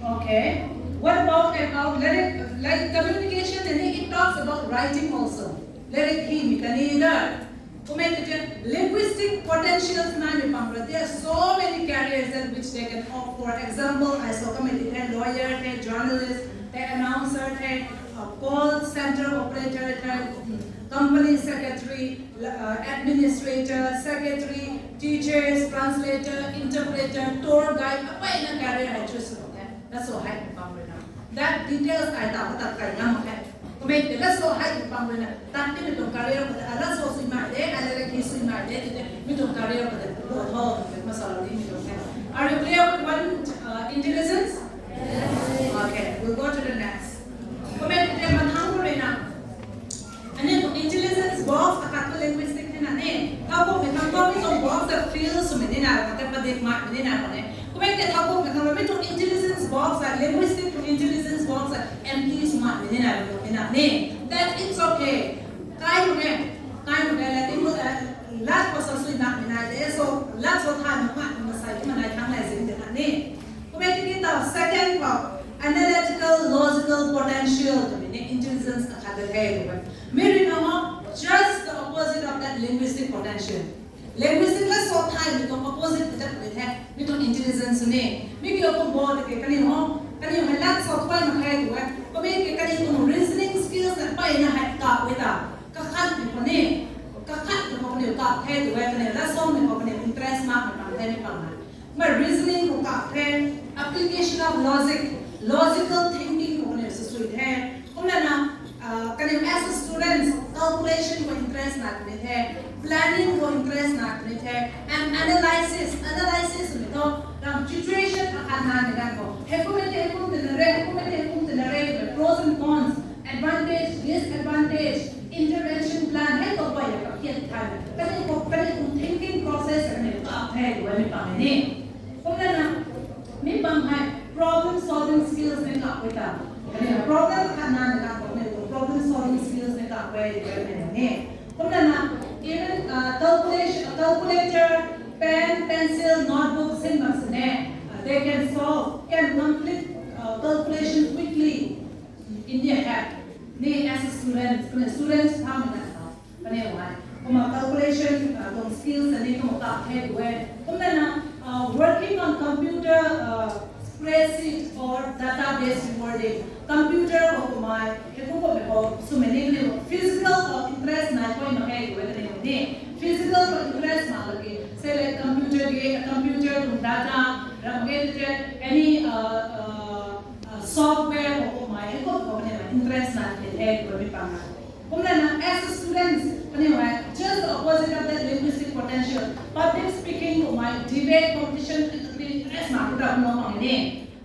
Okay. What about about lyric, like communication? And it talks about writing also. Lyric hymn, kanina. Kumei te linguistic potentials na ni pang ra. There are so many careers that which they can opt. For example, I saw committee the lawyer, the journalist, the announcer, the uh, call center operator, the mm, company secretary, uh, administrator, secretary, teachers, translator, interpreter, tour guide, apai na career hai choose sw the. That's so high pang ra na. That details ai ta ta kai ngam hai. Kumei te la so high pang ra na. Tat ti mi tuang career ko ta la so sui mai de, ala la ki sui mai de, te mi tuang career ko ta lo tho, ma sa lo ni mi tuang hai. Are you clear with one uh, intelligence? Okay, we'll go to the next. Kumei te ma thang ko re na. Aniu tuang intelligence box akhat tu linguistic the na ni. Thau kum ni thang kum ni tuang box the field sw mi ni na, kata padik mak mi ni na ko ne. Kumei te thau kum ni thang mi tuang intelligence box a linguistic tuang intelligence box a empty sw mak mi ni na ko ni na ni. That it's okay. Kai mu ne, kai mu ne la ting mu la, lat ko sa sui mak mi na de. So lat so tha nu mak mi sa ki ma nai thang lai zing de na ni. Kumei tiki ta second ko analytical logical potential tw mi ni intelligence akhat the the. Mi rui na ho just the opposite of that linguistic potential. Linguistic la so thai mi tuang opposite the the. Mi tuang intelligence ni. Mi kiu kum bo tiki kaniw ho, kaniw hei lat so thai mak khe tu e. Kumei ki kaniw tuang reasoning skills na pai na hai ka we ta. Kakhat mi ko ni. Kakhat mi ko kaniw ka the tu e, kaniw la so mi ko kaniw interest mak mi pang the mi pang na. Kumei reasoning khou kap the, application of logic, logical thinking khou kaniw sw sui the. Kumna na, uh, kaniw as a students, calculation khou interest na kani the, planning khou interest na kani the, and analysis, analysis mi tho, ram situation akhat na ni kan khou. Hei kumei te kum te na re, hei kumei te kum te na re, pros and cons, advantage, disadvantage, intervention plan hei khou pai ya kap kiat thai. Kaniw khou, kaniw khou thinking process kaniw kap the, tu mi pang ni. Kumna na, mi pang hei problem solving skills ni kap we ta. Kaniw problem khat na ni kap we, problem solving skills ni kap we, tu mi ni. Kumna na, even uh, calculation, calculator, pen, pencil, notebook, sin mak sini, uh, they can solve, can complete uh, calculation quickly. India have. Ni as a student, students tham na. Kaniw hei. Kumna calculation, uh, tuang skills ni kumna kap the tu e. Kumna na, uh, working on computer, uh, spreadsheet or database rewarding. Computer khou kumna, hei kum khou mi khou, sw mi ni kaniw physical, uh, interest na koi mak khe tu e kaniw ni. Physical khou interest na laki. Say like computer ge, computer tuang data, ram ge tu te, any, uh, uh, uh, software khou kumna, hei kum khou kaniw interest na khe the tu e mi pang na. Kumna na as a students, kaniw hei just the opposite of that linguistic potential. Public speaking khou mei debate competition kani interest na kuda no pang ni.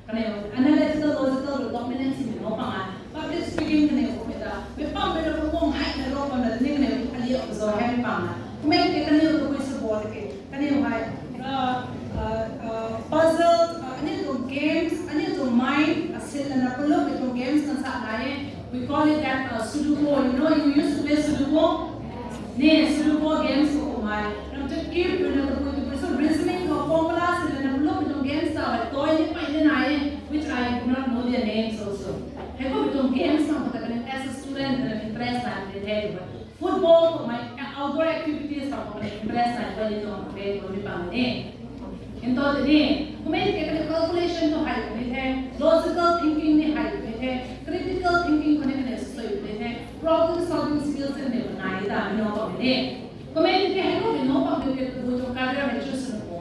Kaniw analytical, logical, dominance ni no pang a. Public speaking kaniw khou mei ta, mei pang mei ra pang hei na ro pang na ni kaniw aliu zo hei pang na. Kumei ke kaniw tu kui support ke. Kaniw hei, uh, uh, uh, puzzle, uh, aniu tuang games, aniu tuang mind, uh, sin lana palummei tuang games kan sa nai e. We call it that, uh, Sudoku. You know, you used to play Sudoku? Ni, Sudoku games khou kumna. Ram tu cube, ram tu pui tu pui. So reasoning khou formula sin lana palummei tuang games ta hei toy ni pai ni nai e, which I do not know their names also. Hei kummei tuang games khou ta kaniw as a student kaniw interest nai the the. Football khou mei, outdoor activities khou mei interest nai pali tuang the, tu mi pang ni. Nto tini, kumei ke kaniw calculation tu hei ni the, logical thinking ni hei ni the, critical thinking khou ni kaniw sw sui ni the, problem solving skills ni nai ta mi no pang ni. Kumei ke hei kum mi no pang ke tu tu career ni choose sw nuh bo.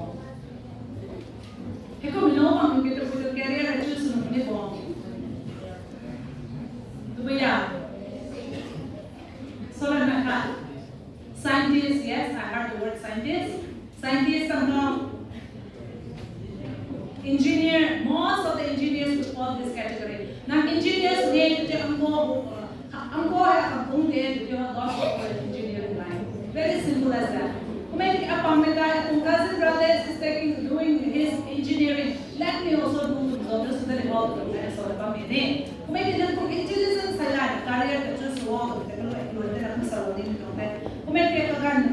Hei kum mi no pang ke tu tu career ni choose sw nuh ni bo. Tu ya. Solan na khat. Scientist, yes, I heard the word scientist. Scientist, some know. Engineer, most of the engineers would fall this category. Nang engineers ne tiki ambo, ambo hei akabung de tiki gospel engineering line. Very simple as that. Kumei tiki apam mei tei, kum cousin brother is taking, doing his engineering. Let me also do so, so that it all the best for the family. Kumei tiki nang kum intelligence hei line career ka choose wo, ka lu lu na kum sa lo ni tong the. Kumei tiki kaganv,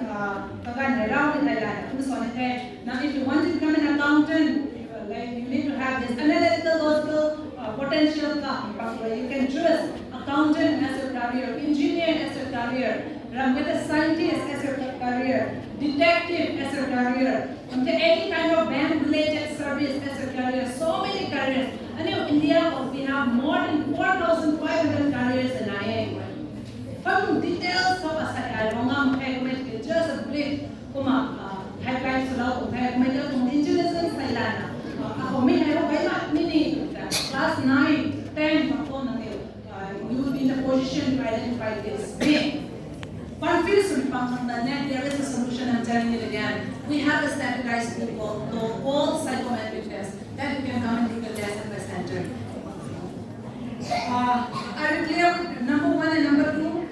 kaganv hei rau ni hei line kum sa ni the. Now, if you want to become an accountant, like, you need to have this analytical, logical, uh, potential. Ka, you can choose accountant as your career, engineer as your career, ramh khat tei scientist as your career, detective as your career, and any kind of bank-related service as your career. So many careers. Aniu India khou we have more than four thousand five hundred careers in I A. Kum details khou asai ai rong ngam the, kumei just a brief. Kumna, uh, highlight swlou kum the, kumei ta kum intelligence hei lana. Uh, akhou mi hei rou kai mak mi ni, class nine, ten mak kum na ni, uh, you will be in a position to identify this. Me, confuse swmei pang khang ta ne, there is a solution, I'm telling you again. We have a standardized tool called, called psychometric test that you can come and take the test at my center. Uh, are you clear with number one and number two?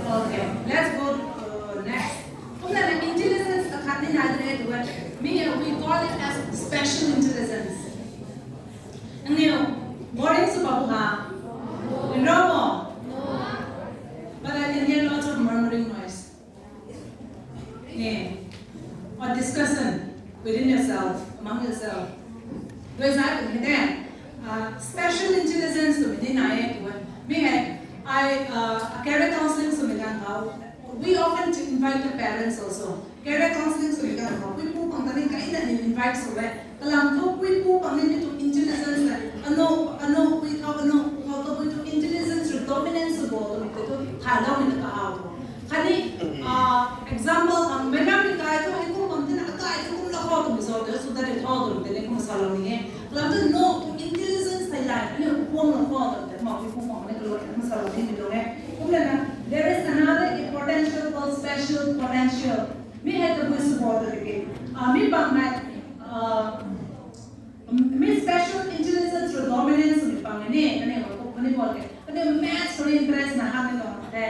Okay, let's go, uh, next. Kumna intelligence akhat ni nai de tu, mi, we call it as special intelligence. Nangniw boring sw bam ha? Nrau mo? But I can hear lots of murmuring noise. Ne, or discussion within yourself, among yourself. Whereas I can hear, uh, special intelligence to within I A to one. Mi hei, I, uh, career counseling swmei ganv khou, we often invite the parents also. Career counseling swmei ganv khou, puipu pang ta ni kai na ni invite sw e. Kalam thu puipu pang ni mi tuang intelligence le. Ano, ano pui khou, ano khou tu pui tuang intelligence rui dominance sw bo twmei tei thu thay lou ni na kahaw. Khatni, uh, example, um, meic ram ni kai thu hei kum pang tina akai thu kum la khou twmei zauc tei sw dat tei tho twmei tei ni kum salou ni e. Kalam thu no tuang intelligence thei lai ni kum la khou twmei tei ma puipu pang ni kalou kum salou ni mi tuang e. Kumna na, there is another potential called special potential. Mi hei tabui sw bo tw tiki, ah, mi pang hei, ah, mi special intelligence rui dominance mi pang ni, kaniw khou kani bo ke, kaniw maths khou interest na hak ni tuang the,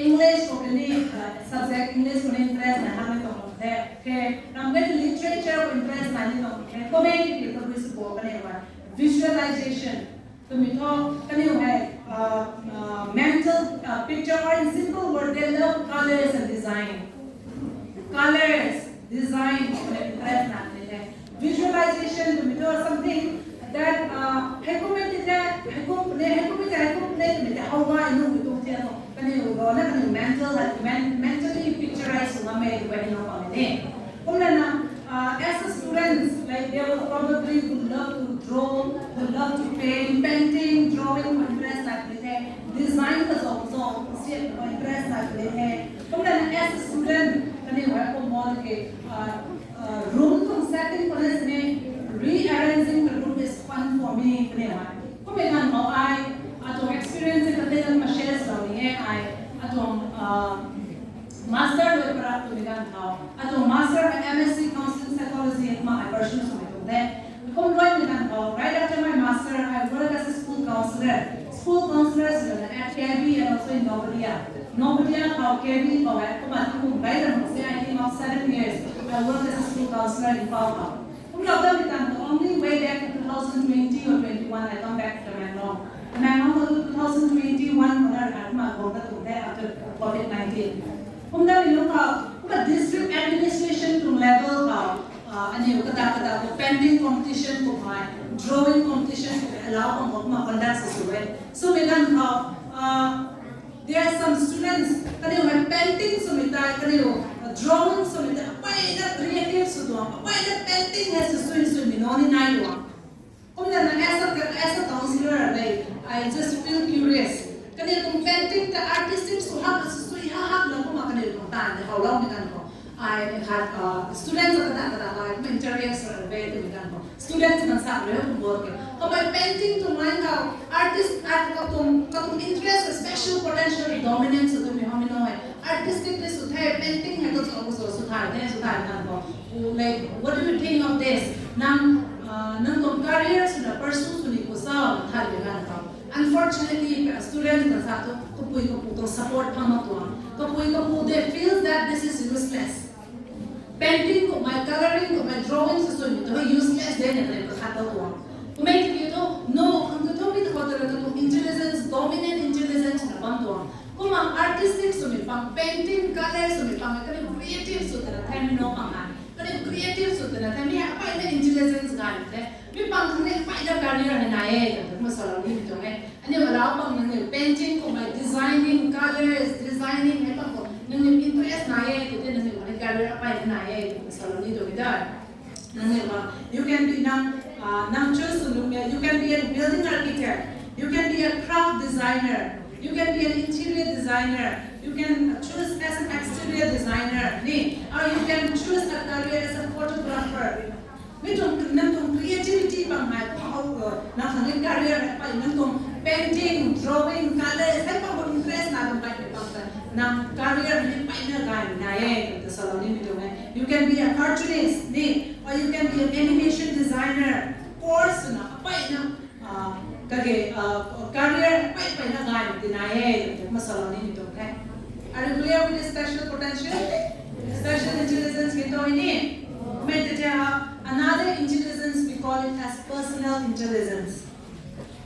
English khou kani, ah, subject English khou interest na hak ni tuang the, the, ramh khat tei literature khou interest na ni tuang the, kumei tiki tabui sw bo kaniw hei visualization. Twmei thu, kaniw hei, uh, uh, mental, uh, picture, or in simple word, they love colors and design. Colors, design, twmei interest na ni the. Visualization, twmei thu something that, uh, heikum e ti the, heikum ne, heikum e ti, heikum ne, twmei the, how I know, mi tu the no. Kaniw rui na, kaniw mental, like, men-, mentally picturize sw ngam e, twmei ni no pa ni. Kumna na, uh, as a students, like, they will probably would love to draw, would love to paint, painting, drawing khou interest nai puni the, design kazauh kazauh siat khou interest nai puni the. Kumna na as a student, kaniw hei kum mo ke, uh, uh, room tuang setting khou na sini, rearranging the room is fun for me, kaniw hei. Kummei ganv khou ai, atuang experience kata na ma share swlou ni e ai, atuang, uh, Master rui parak twmei ganv khou, atuang master hei M S C Counseling Psychology hei kumna ai pursue swmei tuang the. Kum luaimei ganv khou, right after my master, I work as a school counselor. School counselor swna at K V and also in Navodaya. Navodaya khou K V khou hei kumna kum bai ram se, I think of seven years, I work as a school counselor in Imphal khou. Kumlou datmei ganv khou, only way back to two thousand twenty or twenty-one, I come back to Tamenglong. Tamenglong khou two thousand twenty-one khou na rui kumna guang ta tuang the after covid nineteen. Kumna mi lung khou, kumna district administration tuang level khou, ah, aniu kata kata khou painting competition kummei, drawing competition kummei allow khang khou kumna conduct sw sw e. Swmei ganv khou, ah, there are some students, kaniw hei painting swmei tei, kaniw, uh, drawing swmei tei, apey na creative sw tuang, apey na painting hei sw sw swmei nunc ni nai tuang. Kumna na as a, as a counselor, like, I just feel curious. Kaniw tuang painting tei artistic sw hak, sw sw hak hak na kumna kaniw tuang taanv tei howloumei ganv khou. Ai khat, uh, students kata kata ai kum interest ra be twmei ganv khou. Students nang sa rui kum bo ke. Kamei painting tuang line khou artist, art katuang, katuang interest, special potential, dominance twmei howmei nunc hei. Artistic tei sw the, painting hei kazauh kazauh sw thay the, sw thay ganv khou. Like, what do you think of this? Nang, uh, nang tuang career swna pursue sw ni khou sa thay ganv khou. Unfortunately, student kan sa tu kapui kapu tuang support phang mak tuang. Kapui kapu they feel that this is useless. Painting kummei, colouring kummei, drawing swmei tu useless de na khat ta tuang. Kummei tiki tu no khang tu thumei tu khou tu tu intelligence, dominant intelligence na bam tuang. Kumna artistic swmei pang, painting, colour swmei pang, kani creative sw tana themei no pang a. Kani creative sw tana themei apai na intelligence gay the. Mi pang khang ni apai na career hei nai e, twna kumna salou nimei tuang e. Aniu alau pang nangniw painting kummei, designing, colours, designing hei pang khou nangniw interest nai e, tw the nangniw khang ni career apai na nai e, twna salou ni tuang e da. Nangniw ba, you can be nang, nang choose sw nuh e, you can be a building architect, you can be a craft designer, you can be an interior designer, you can choose as an exterior designer ni, or you can choose a career as a photographer. Mi tuang, nang tuang creativity bang hei, nang khang ni career hei pai, nang tuang painting, drawing, colours hei pang khou interest na bam pai pang ta, nang career hei pai na gay nai e, twna salou nimei tuang e. You can be a cartoonist ni, or you can be an animation designer. Course na apai na kage career pei pei na gay ti nai e, twna salou nimei tuang the. Are you clear with the special potential? Special intelligence ki tu ni. Mei te ha, another intelligence we call it as personal intelligence.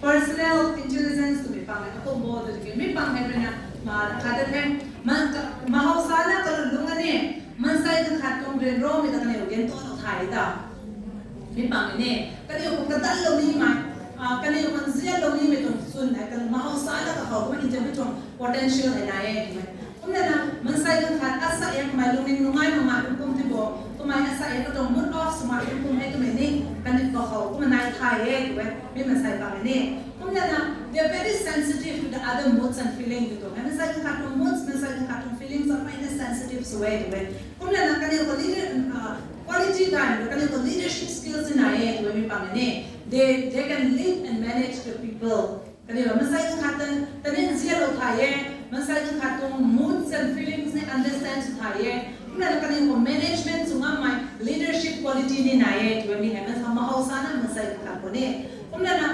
Personal intelligence twmei pang e, akumh bo tu tiki mi pang hei ruina ma khat the. Mahowsa na kalun lung ani, maansei khat tuang ryanramei ta kaniw gan tu thay ta. Mi pang ni, kaniw khou kadanlou nimei, kaniw khang nzianlou nimei tuang chwn hei kan mahowsa na kakhou kumna interview tuang potential hei nai e twmei. Kumna na maansei khat asa e kamei lungning nungai makmei kum ti bo, kamei asa e katuang mood off swmei kum hei twmei ni kaniw kakhou kumna nai thay e tw e, mi maansei pang ni. Kumna na they are very sensitive to the other moods and feeling tw tuang e. Maansei khat tuang moods, maansei khat tuang feelings apai na sensitive sw e tw e. Kumna na kaniw khou leader, quality gay, kaniw khou leadership skills nai e tw e mi pang ni. They, they can lead and manage the people. Kaniw maansei khat ta, tani nzianlou thay e, maansei khat tuang moods and feelings ni understand sw thay e. Kumna na kaniw khou management sw ngammei leadership quality ni nai e tw e mi hei maansei mahowsa na maansei khat khou ni. Kumna na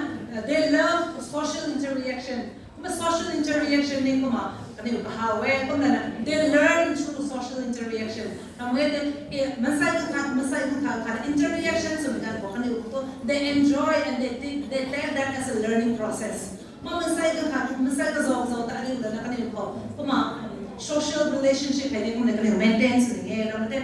they love social interaction. Kumna social interaction ni kumna kaniw kahaw e, kumna na they learn through social interaction. Ramh e te, maansei khat, maansei khat khat interaction swmei ganv khou kaniw khou tu they enjoy and they take, they take that as a learning process. Kumna maansei khat, maansei kazauh kazauh ta ariu lana kaniw khou kumna social relationship hei ni kumna kaniw maintain sw ni e, ramh e te,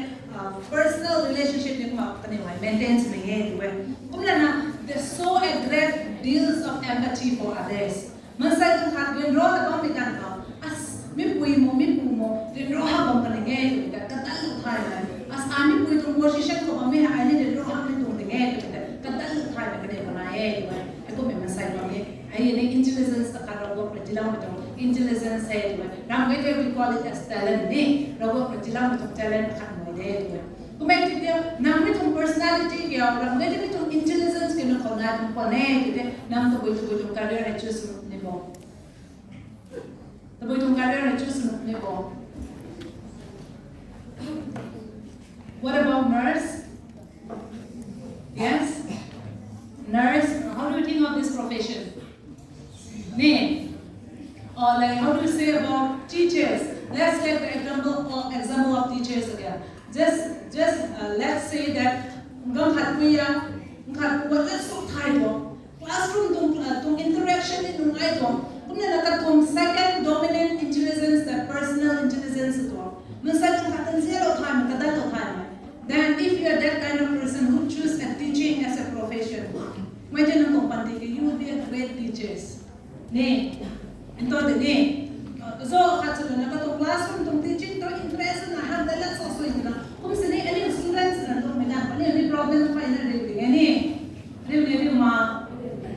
personal relationship ni kumna kaniw hei maintain sw ni e tw e. Kumna na they show a great deals of empathy for others. Maansei khat ryanra ta bammei ganv khou, as, mipui mo, mipu mo ryanra ha bam kan e tw ta kadanlou thaymei, as, a mipui tuang position khou bammei hei ni ryanra hamei tuang ding e tw ta kadanlou thaymei kaniw khou nai e tw e. Hei kummei maansei bam e. Hei ni intelligence ta khat Ravguangc rui tiiloumei tuang intelligence e tw e. Ramh e te we call it as talent ni. Ravguangc rui tiiloumei tuang talent khat mei de tw e. Kummei tiki nang mi tuang personality kiu, ramh e te mi tuang intelligence kiu nang khou nai tuang khwan e tiki nang tabui tabui tuang career hei choose ni bo. Tabui tuang career hei choose ni bo. What about nurse? Yes? Nurse, how do you think of this profession? Ni? Or like, how do you say about teachers? Let's take the example of, example of teachers again. Just, just let's say that ganv khat pui a, ganv khat pui a, let's talk Thai bo. Classroom tuang, tuang interaction ni nungai tuang. Kumna na katuang second dominant intelligence, the personal intelligence tuang. Maansei khat ta nzianlou thaymei, kadanlou thaymei. Then if you are that kind of person who choose a teaching as a profession, mei tei nang tuang panty ki, you will be a great teachers. Ni, nto de ni. Zo khat sw lana katuang classroom tuang teaching tuang interest na ham tei lat so sw twna kum sini aniu students na tuang mei na aniu ni problem phay na riu ding e ni. Riu ni riu ma.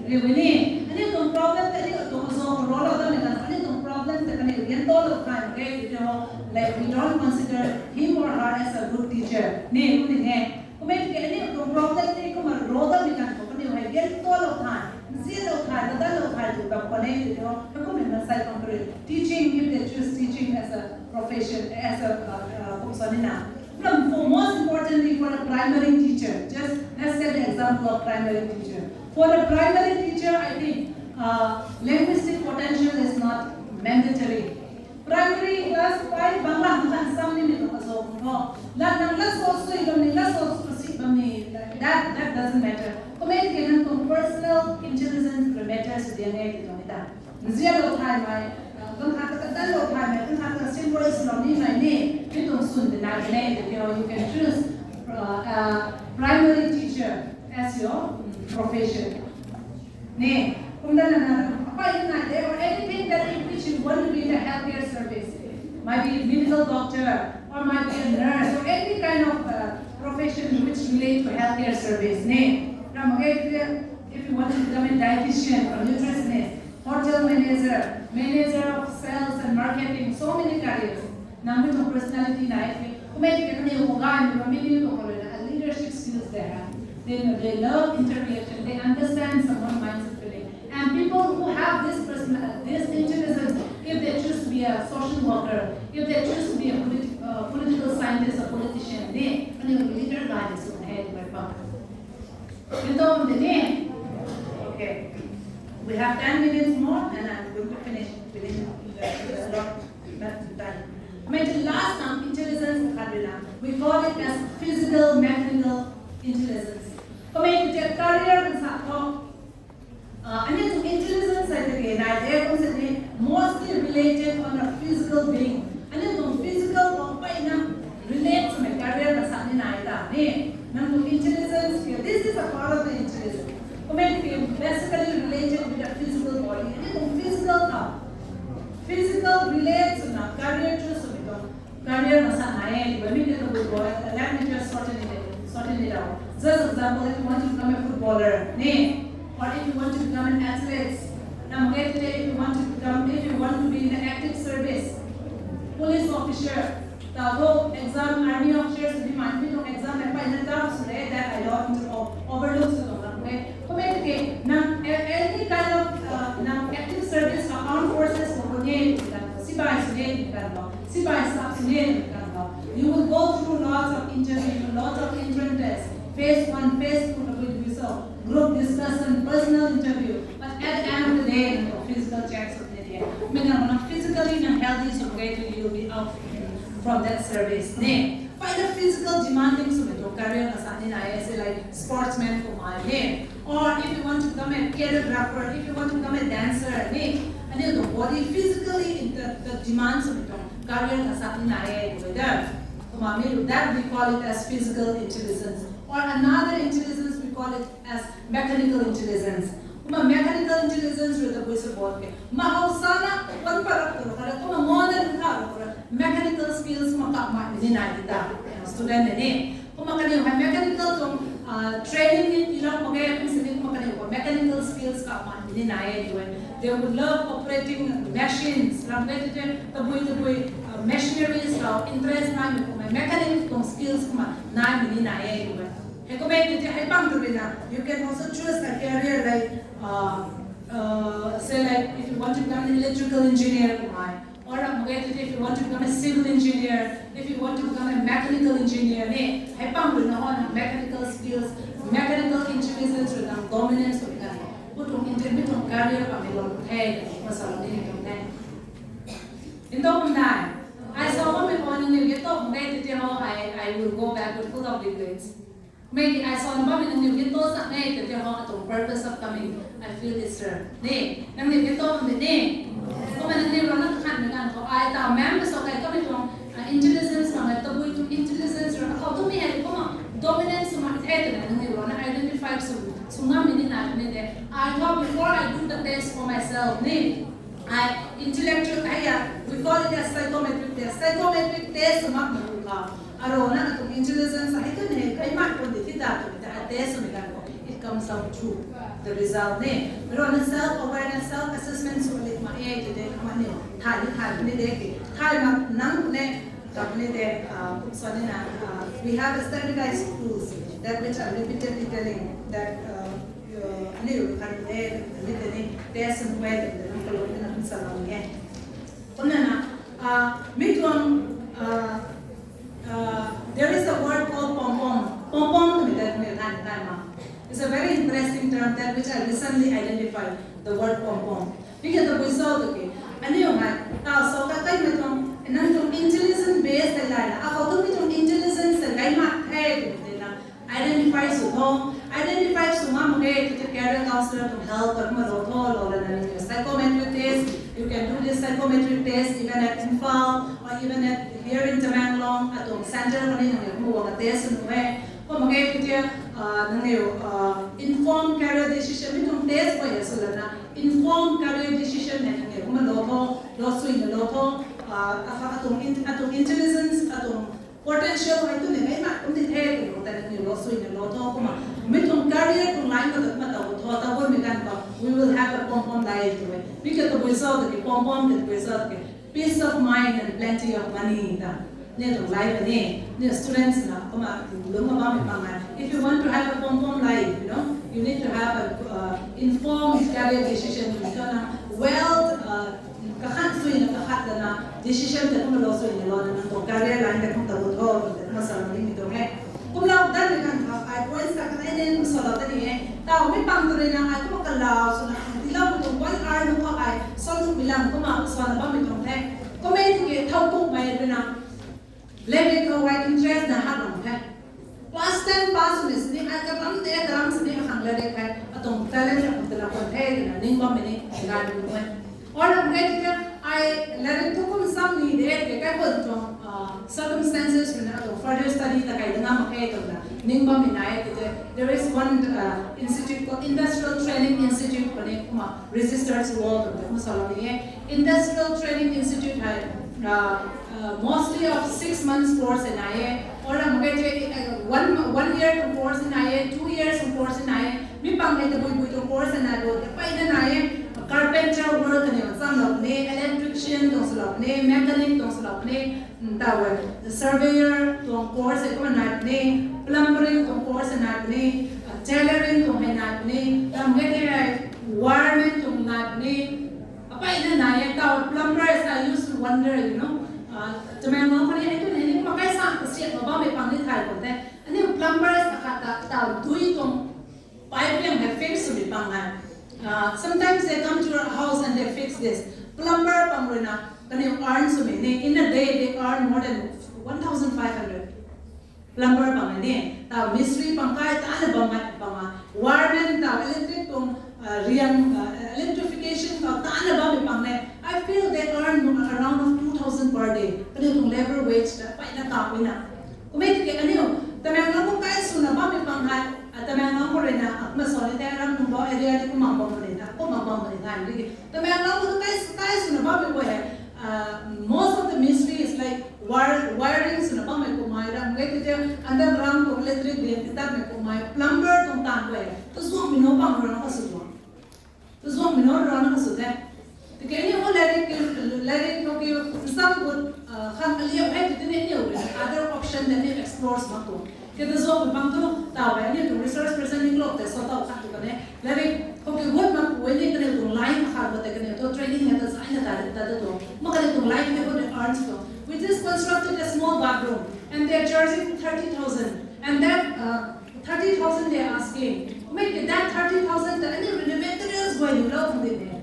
Riu ni. Aniu tuang problem tei aniu tuang zo khou rou lou dammei na aniu tuang problem tei kaniw rian tow lou thay mak e tw tho. Like we don't consider him or her as a good teacher ni kum ni e. Kummei tiki aniu tuang problem tei kumna rou dammei ganv khou kaniw hei rian tow lou thay, nzianlou thay, kadanlou thay tw bam khwan e tw tho. Hei kummei maansei pang kariu teaching, if they choose teaching as a profession, as a kum sa ni na. Most importantly, for a primary teacher, just let's take the example of primary teacher. For a primary teacher, I think Uh, linguistic potential is not mandatory. Primary class five Bangla hang khan sam ni ni tu ka zo ko. La nang la so sui bam ni, la so si bam ni. That, that doesn't matter. Kumei ke nang tuang personal intelligence matters dia ngai ti tuang ta. Nzian lo thai mai, kan khat ka tan lo thai mai, kan khat ka simple lo ni mai ni. Ni tuang sun de na ne, you can choose uh, uh, primary teacher as your mm, profession. Ne, kumdan na na, apai na de, or anything that in which you want to be in the healthcare service, might be medical doctor, or might be a nurse, or any kind of uh, profession which relate to healthcare service. Ne, ram ge, if you want to become a dietitian or nutritionist, hotel manager, manager of sales and marketing, so many careers. Nang mi tuang personality nai the. Kumei ke kani wo guy mi mi ni tuang ko le na leadership skills they have. They know, they love interaction. They understand someone mindset feeling. And people who have this person, uh, this intelligence, if they choose to be a social worker, if they choose to be a polit- uh, political scientist, a politician, they kani wo leader guy is going ahead very far. You told me the name. Okay. We have ten minutes more, and I'm going to finish within the, the slot, that time. Maybe last time, intelligence, we call it as physical, mechanical intelligence. Kumei ke career kan sa ko, uh, ani tuang intelligence ai ke nai de, kum se ni mostly related on a physical being. Ani tuang physical ko pai na relate to my career na sa ni nai ta ni. Nang tuang intelligence ke, this is a part of the intelligence. Kumei ke basically related with the physical body. Ani tuang physical ka, physical relate to na career choose to become. Career na sa nai e, when we get a good boy, let me just shorten it, shorten it out. Just example, if you want to become a footballer, ne, or if you want to become an athlete, na mage today, if you want to become, if you want to be in the active service, police officer, ta ho exam, army officers, ni man mi tuang exam na pai na ta su le, that I don't o- overlook su tuang na mage. Kumei ke, nang a- any kind of uh, nang active service ka armed forces ko ko ne, sipai su ne, sipai sa su ne, you will go through lots of interview, lots of entrance test, phase one, phase two, na bui bui so, group discussion, personal interview. But at the end of the day, nang tuang physical check sw ni dia. Mei nang physically nang healthy sw ge tu, you will be out from that service. Ne, pai na physical demanding sw mei tuang career na sa ni nai e, say like sportsman ko mai ne. Or if you want to become a choreographer, if you want to become a dancer, ne, ani tuang body physically in the, the demand sw mei tuang career na sa ni nai e, whether. Kumna mi that we call it as physical intelligence. Or another intelligence we call it as mechanical intelligence. Kumna mechanical intelligence rui ta bui support ke. Ma hau sana, wan parak tu kare, kumna modern ka tu kare, mechanical skills ma kap mai ni nai di ta, student ni. Kumna kani hei mechanical tuang uh, training ni ilak mage, kum sini kumna kani hei mechanical skills kap mai ni nai e. They would love operating machines, ram ge tu tabui tabui uh, machineries ka interest nai mi kumna mechanical tuang skills kumna nai mi ni nai e. Hei kumei tei hei bang tu bina, you can also choose a career like, uh, uh, say like if you want to become an electrical engineer, kumna. Or ram ge tu if you want to become a civil engineer, if you want to become a mechanical engineer, ne, hei bang tu na ho na mechanical skills, mechanical intelligence rui na dominance rui na. Pu tuang interview tuang career pa mi lou the, masala ni ni tuang the. In the meantime, I saw one before in the get talk, mei tei ho, I, I will go back with full of regrets. Maybe I saw nang bam nangniw gin to sak nge, tei tei ho atuang purpose of coming, I feel it, sir. Ne, nangniw gin to bam de ne. Kumna nangniw rui na kakhan mei ganv khou, ai ta mem ka so kai kamei tuang, ah, intelligence ma ngai, tabui tuang intelligence rui na khou tu mi hei kumna dominance ma the twna nangniw rui na identify sw, sw ngam mi ni nai ni de. I thought before I do the test for myself, ne, I intellectual, I, uh, we call it as psychometric test. Psychometric test mak na ka. Aruna atuang intelligence hei tu ne, kai mak pun di thita tu ta test mi kan ko. It comes down to the result ne. Aruna self awareness, self assessment sw lik ma e tu de ma ne. Thai ni thai ni de ki. Thai ma nang ne, ka ni de, uh, so ni na, uh, we have a standardized tools that which are repeatedly telling that, uh, uh, ani ru kan de, ni de ni test and wait and then ko ni na sa la ni. Kumna na, uh, mi tuang, uh, uh, there is a word called pom pom. Pom pom tu mi de ni kan kan ma. It's a very interesting term that which I recently identified. The word pom pom. Miki tabui cho tiki, aniu hei taw cho ka kaimei tuang, nang tuang intelligence base tei layna, akhou tu mi tuang intelligence tei gay mak the tw tei na, identify sw tho. Identify sw ngam mak ge tiki career counselor tuang help ta kumna lou tho, lou lana nang tuang psychometric test. You can do this psychometric test even at Imphal or even at here in Tamenglong. Atuang center khou ni nang kumna guang test sw nuh e. Kumna ge tiki, nangniw informed career decision mi tuang test khou e sw lana informed career decision hei nangniw kumna lou tho, lou suina lou tho. Atuang in- atuang intelligence, atuang potential hei tu ni mei mak kum di the tw tei nangniw lou suina lou tho. Kumna mi tuang career tuang line khou ta kumna taw tho, taw bammei ganv khou we will have a pom pom life tw e. Miki tabui cho tiki pom pom tei tabui cho tiki peace of mind and plenty of money ta. Ni tuang life ni, ni students na kumna lungc bammei pang e. If you want to have a pom pom life, you know, you need to have a informed career decision. Tw na wealth, kakhat suina kakhat lana decision tei kumna lou suina louna nang tuang career line tei kum taw tho tw tei kumna salou nimei tuang e. Kumlou dat mei ganv khou ai points khat khat ni kum salou dat ni e. Taw mi pang tu rui na ai kumna kalau swna tiiloumei tuang one hour nu khou ai salou mei lam kumna swna bammei tuang the. Kummei tiki thow kumhmei rui na lerik khou ai interest na hat lang the. Class ten pass swmei sini ai karam de, karam sini akhang lerik hei atuang talent akhang tila pan the twna ning bammei ni gay bam e. Or ram ge tiki ai lerik tu kum sam ni de tiki kai khou tuang circumstances rui na atuang further study ta kai dana mak khe twna ning bammei nai e tiki there is one institute called Industrial Training Institute khou ni kumna register sw o twna kumna salou ni e. Industrial Training Institute hei mostly of six months course nai e. Or ram ge tiki one one year tuang course nai e, two years tuang course nai e. Mi pang hei tabui bui tuang course nai bo tei peyna nai e. Carpenter work kaniw chamlou puni, electrician tuang swlou puni, mechanic tuang swlou puni, taw e surveyor tuang course kumna nai puni, plumbering tuang course nai puni, tailoring tuang hei nai puni, ram ge tei hei wireman tuang nai puni. Apeyna nai e. Taw plumbers, I used to wonder, you know, Tamenglong khou ni hei tu ni hei ni kumna kai sa kasiak khou bammei pang ni thay khou tei aniu plumbers akhat ta taw dui tuang pipe liang hei fix swmei pang e. Sometimes they come to your house and they fix this. Plumber pang rui na kaniw earn swmei ni, in a day they earn more than one thousand five hundred. Plumber pang ni, taw mistri pang kai tana bammei pang a, wireman taw electric tuang riang, electrification khou tana bammei pang ni, I feel they earn around of two thousand per day. Kaniw tuang labour wage ta peyna kapui na. Kummei tiki aniu Tamenglong khou kai swna bammei pang hei, Tamenglong khou rui na kumna sa ni tei ram nungbau area ni kumna bam puni na, kumna bam puni na tiki Tamenglong khou kai kai swna bammei guay hei, most of the mistri is like wiring swna bammei kummei, ram ge tei underground tuang electric liang titatmei kummei, plumber tuang taanv guay hei tazuanhmei nu pang rana kasw tuang tazuanhmei nu rana kasw the. Tiki aniu khou lerik, lerik khou ki nsam gut khang aliu hei tei tini aniu other option tei aniu explore sw mak tuang. Ke tazuanhmei pang tu taw hei aniu tuang resource person ni lou tei sa taw khat tu kan e. Lerik khou ki gut mak pu ni kaniw tuang line akhat khou tei kaniw tu training hei ta zaina ta ta ta tuang. Kumna kaniw tuang line tei khou ni earn sw tuang. We just constructed a small bathroom and they are charging thirty thousand and that thirty thousand they are asking. Kummei tiki that thirty thousand ta aniu rui na materials guay ni lou khang di e.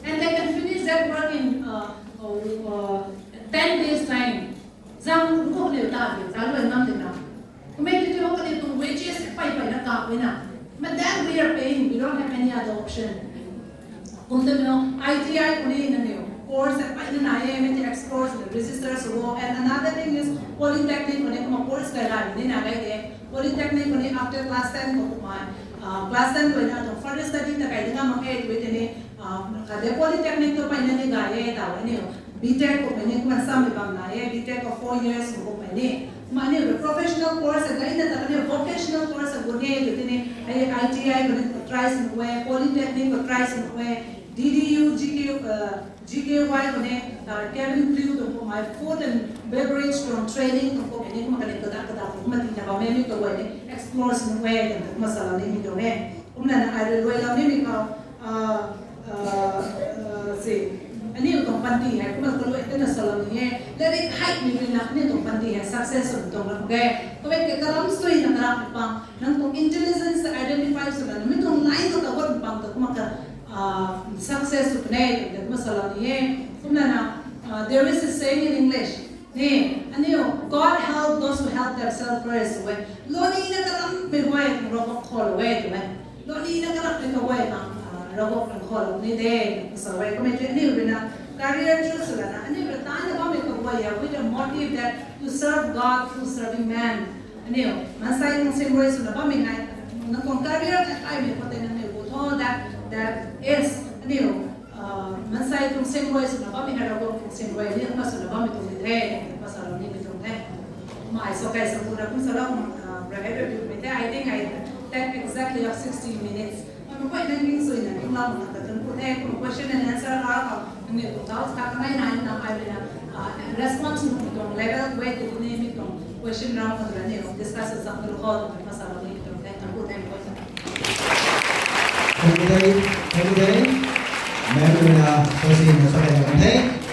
And they can finish that work in ten days time. Zang khou niw ta di, ta luan ngam di na. Kummei tiki kaniw tuang wages pey peyna kapui na. But then we are paying, we don't have any other option. Kum twmei nu, I T I khou ni nangniw course peyna nai e, mei tei explore swna register sw o. And another thing is polytechnic khou ni kumna course kai rai ni na gai de. Polytechnic khou ni after class ten khou kumna, class ten khou na tuang further study ta kai ding ngam mak khe tw tei ni, khat de polytechnic tu peyna ni gay e taw aniu B Tech kummei ni kumna sammei bam nai e, B Tech khou four years kummei ni. Kumna aniu professional course gayna ta kaniw vocational course gut e tw tei ni, I T I khou ni try sw nuh e, polytechnic khou try sw nuh e, D D U, G K, G K Y khou ni cabin crew tuang kummei, food and beverage tuang training tuang kummei ni kumna kaniw kadak kadak kumna tina bam e, mi kaguay ni explore sw nuh e twna kumna salou nimei tuang e. Kumlana ai rui luailou nimei khou, si, aniu tuang panty hei kumna kaluai tana salou ni e. Lerik heimei rui na aniu tuang panty hei success sw tuang ram ge. Kummei tiki karam suina karam pang, nang tuang intelligence identify swna mi tuang line khou ta gut pang ta kumna ka success sw puni e twna kumna salou ni e. Kumna na, uh, there is a saying in English. Ni, aniu, God help those who help themselves first. Wei, loni na kalam mei wei, Ravguangc khou lou e twmei. Loni na kalam mei ka wei na, uh, Ravguangc khou lou ni de. So wei, kumna aniu rui na career choose lana, aniu rui ta na bammei ka wei ya, with a motive that to serve God through serving man. Aniu, mansei tuang simrui swna bammei hei, nang tuang career ta kaimei khou tei nangniw gu tho that, that is, aniu, uh, mansei tuang simrui swna bammei hei Ravguangc tuang simrui ni kumna swna bammei tuang ni the, kumna salou nimei tuang the. Kumna ai sa kai sa kumna kum salou, uh, bracket rui mei the, I think I take exactly of sixty minutes. Mei mei guay nang ning sui na ning lam na ta tun ku the, kum question and answer ha ka, nang ni kum tau sa ka nai nai na ai na, ah, response nung tuang level guay tu ni mi tuang question round ka ni discussion sa tu ho, tu ma sa ni tuang the, tun ku the, ku the. Thank you, thank you, thank you, thank you. Ma'am, na, so si na sa ka the.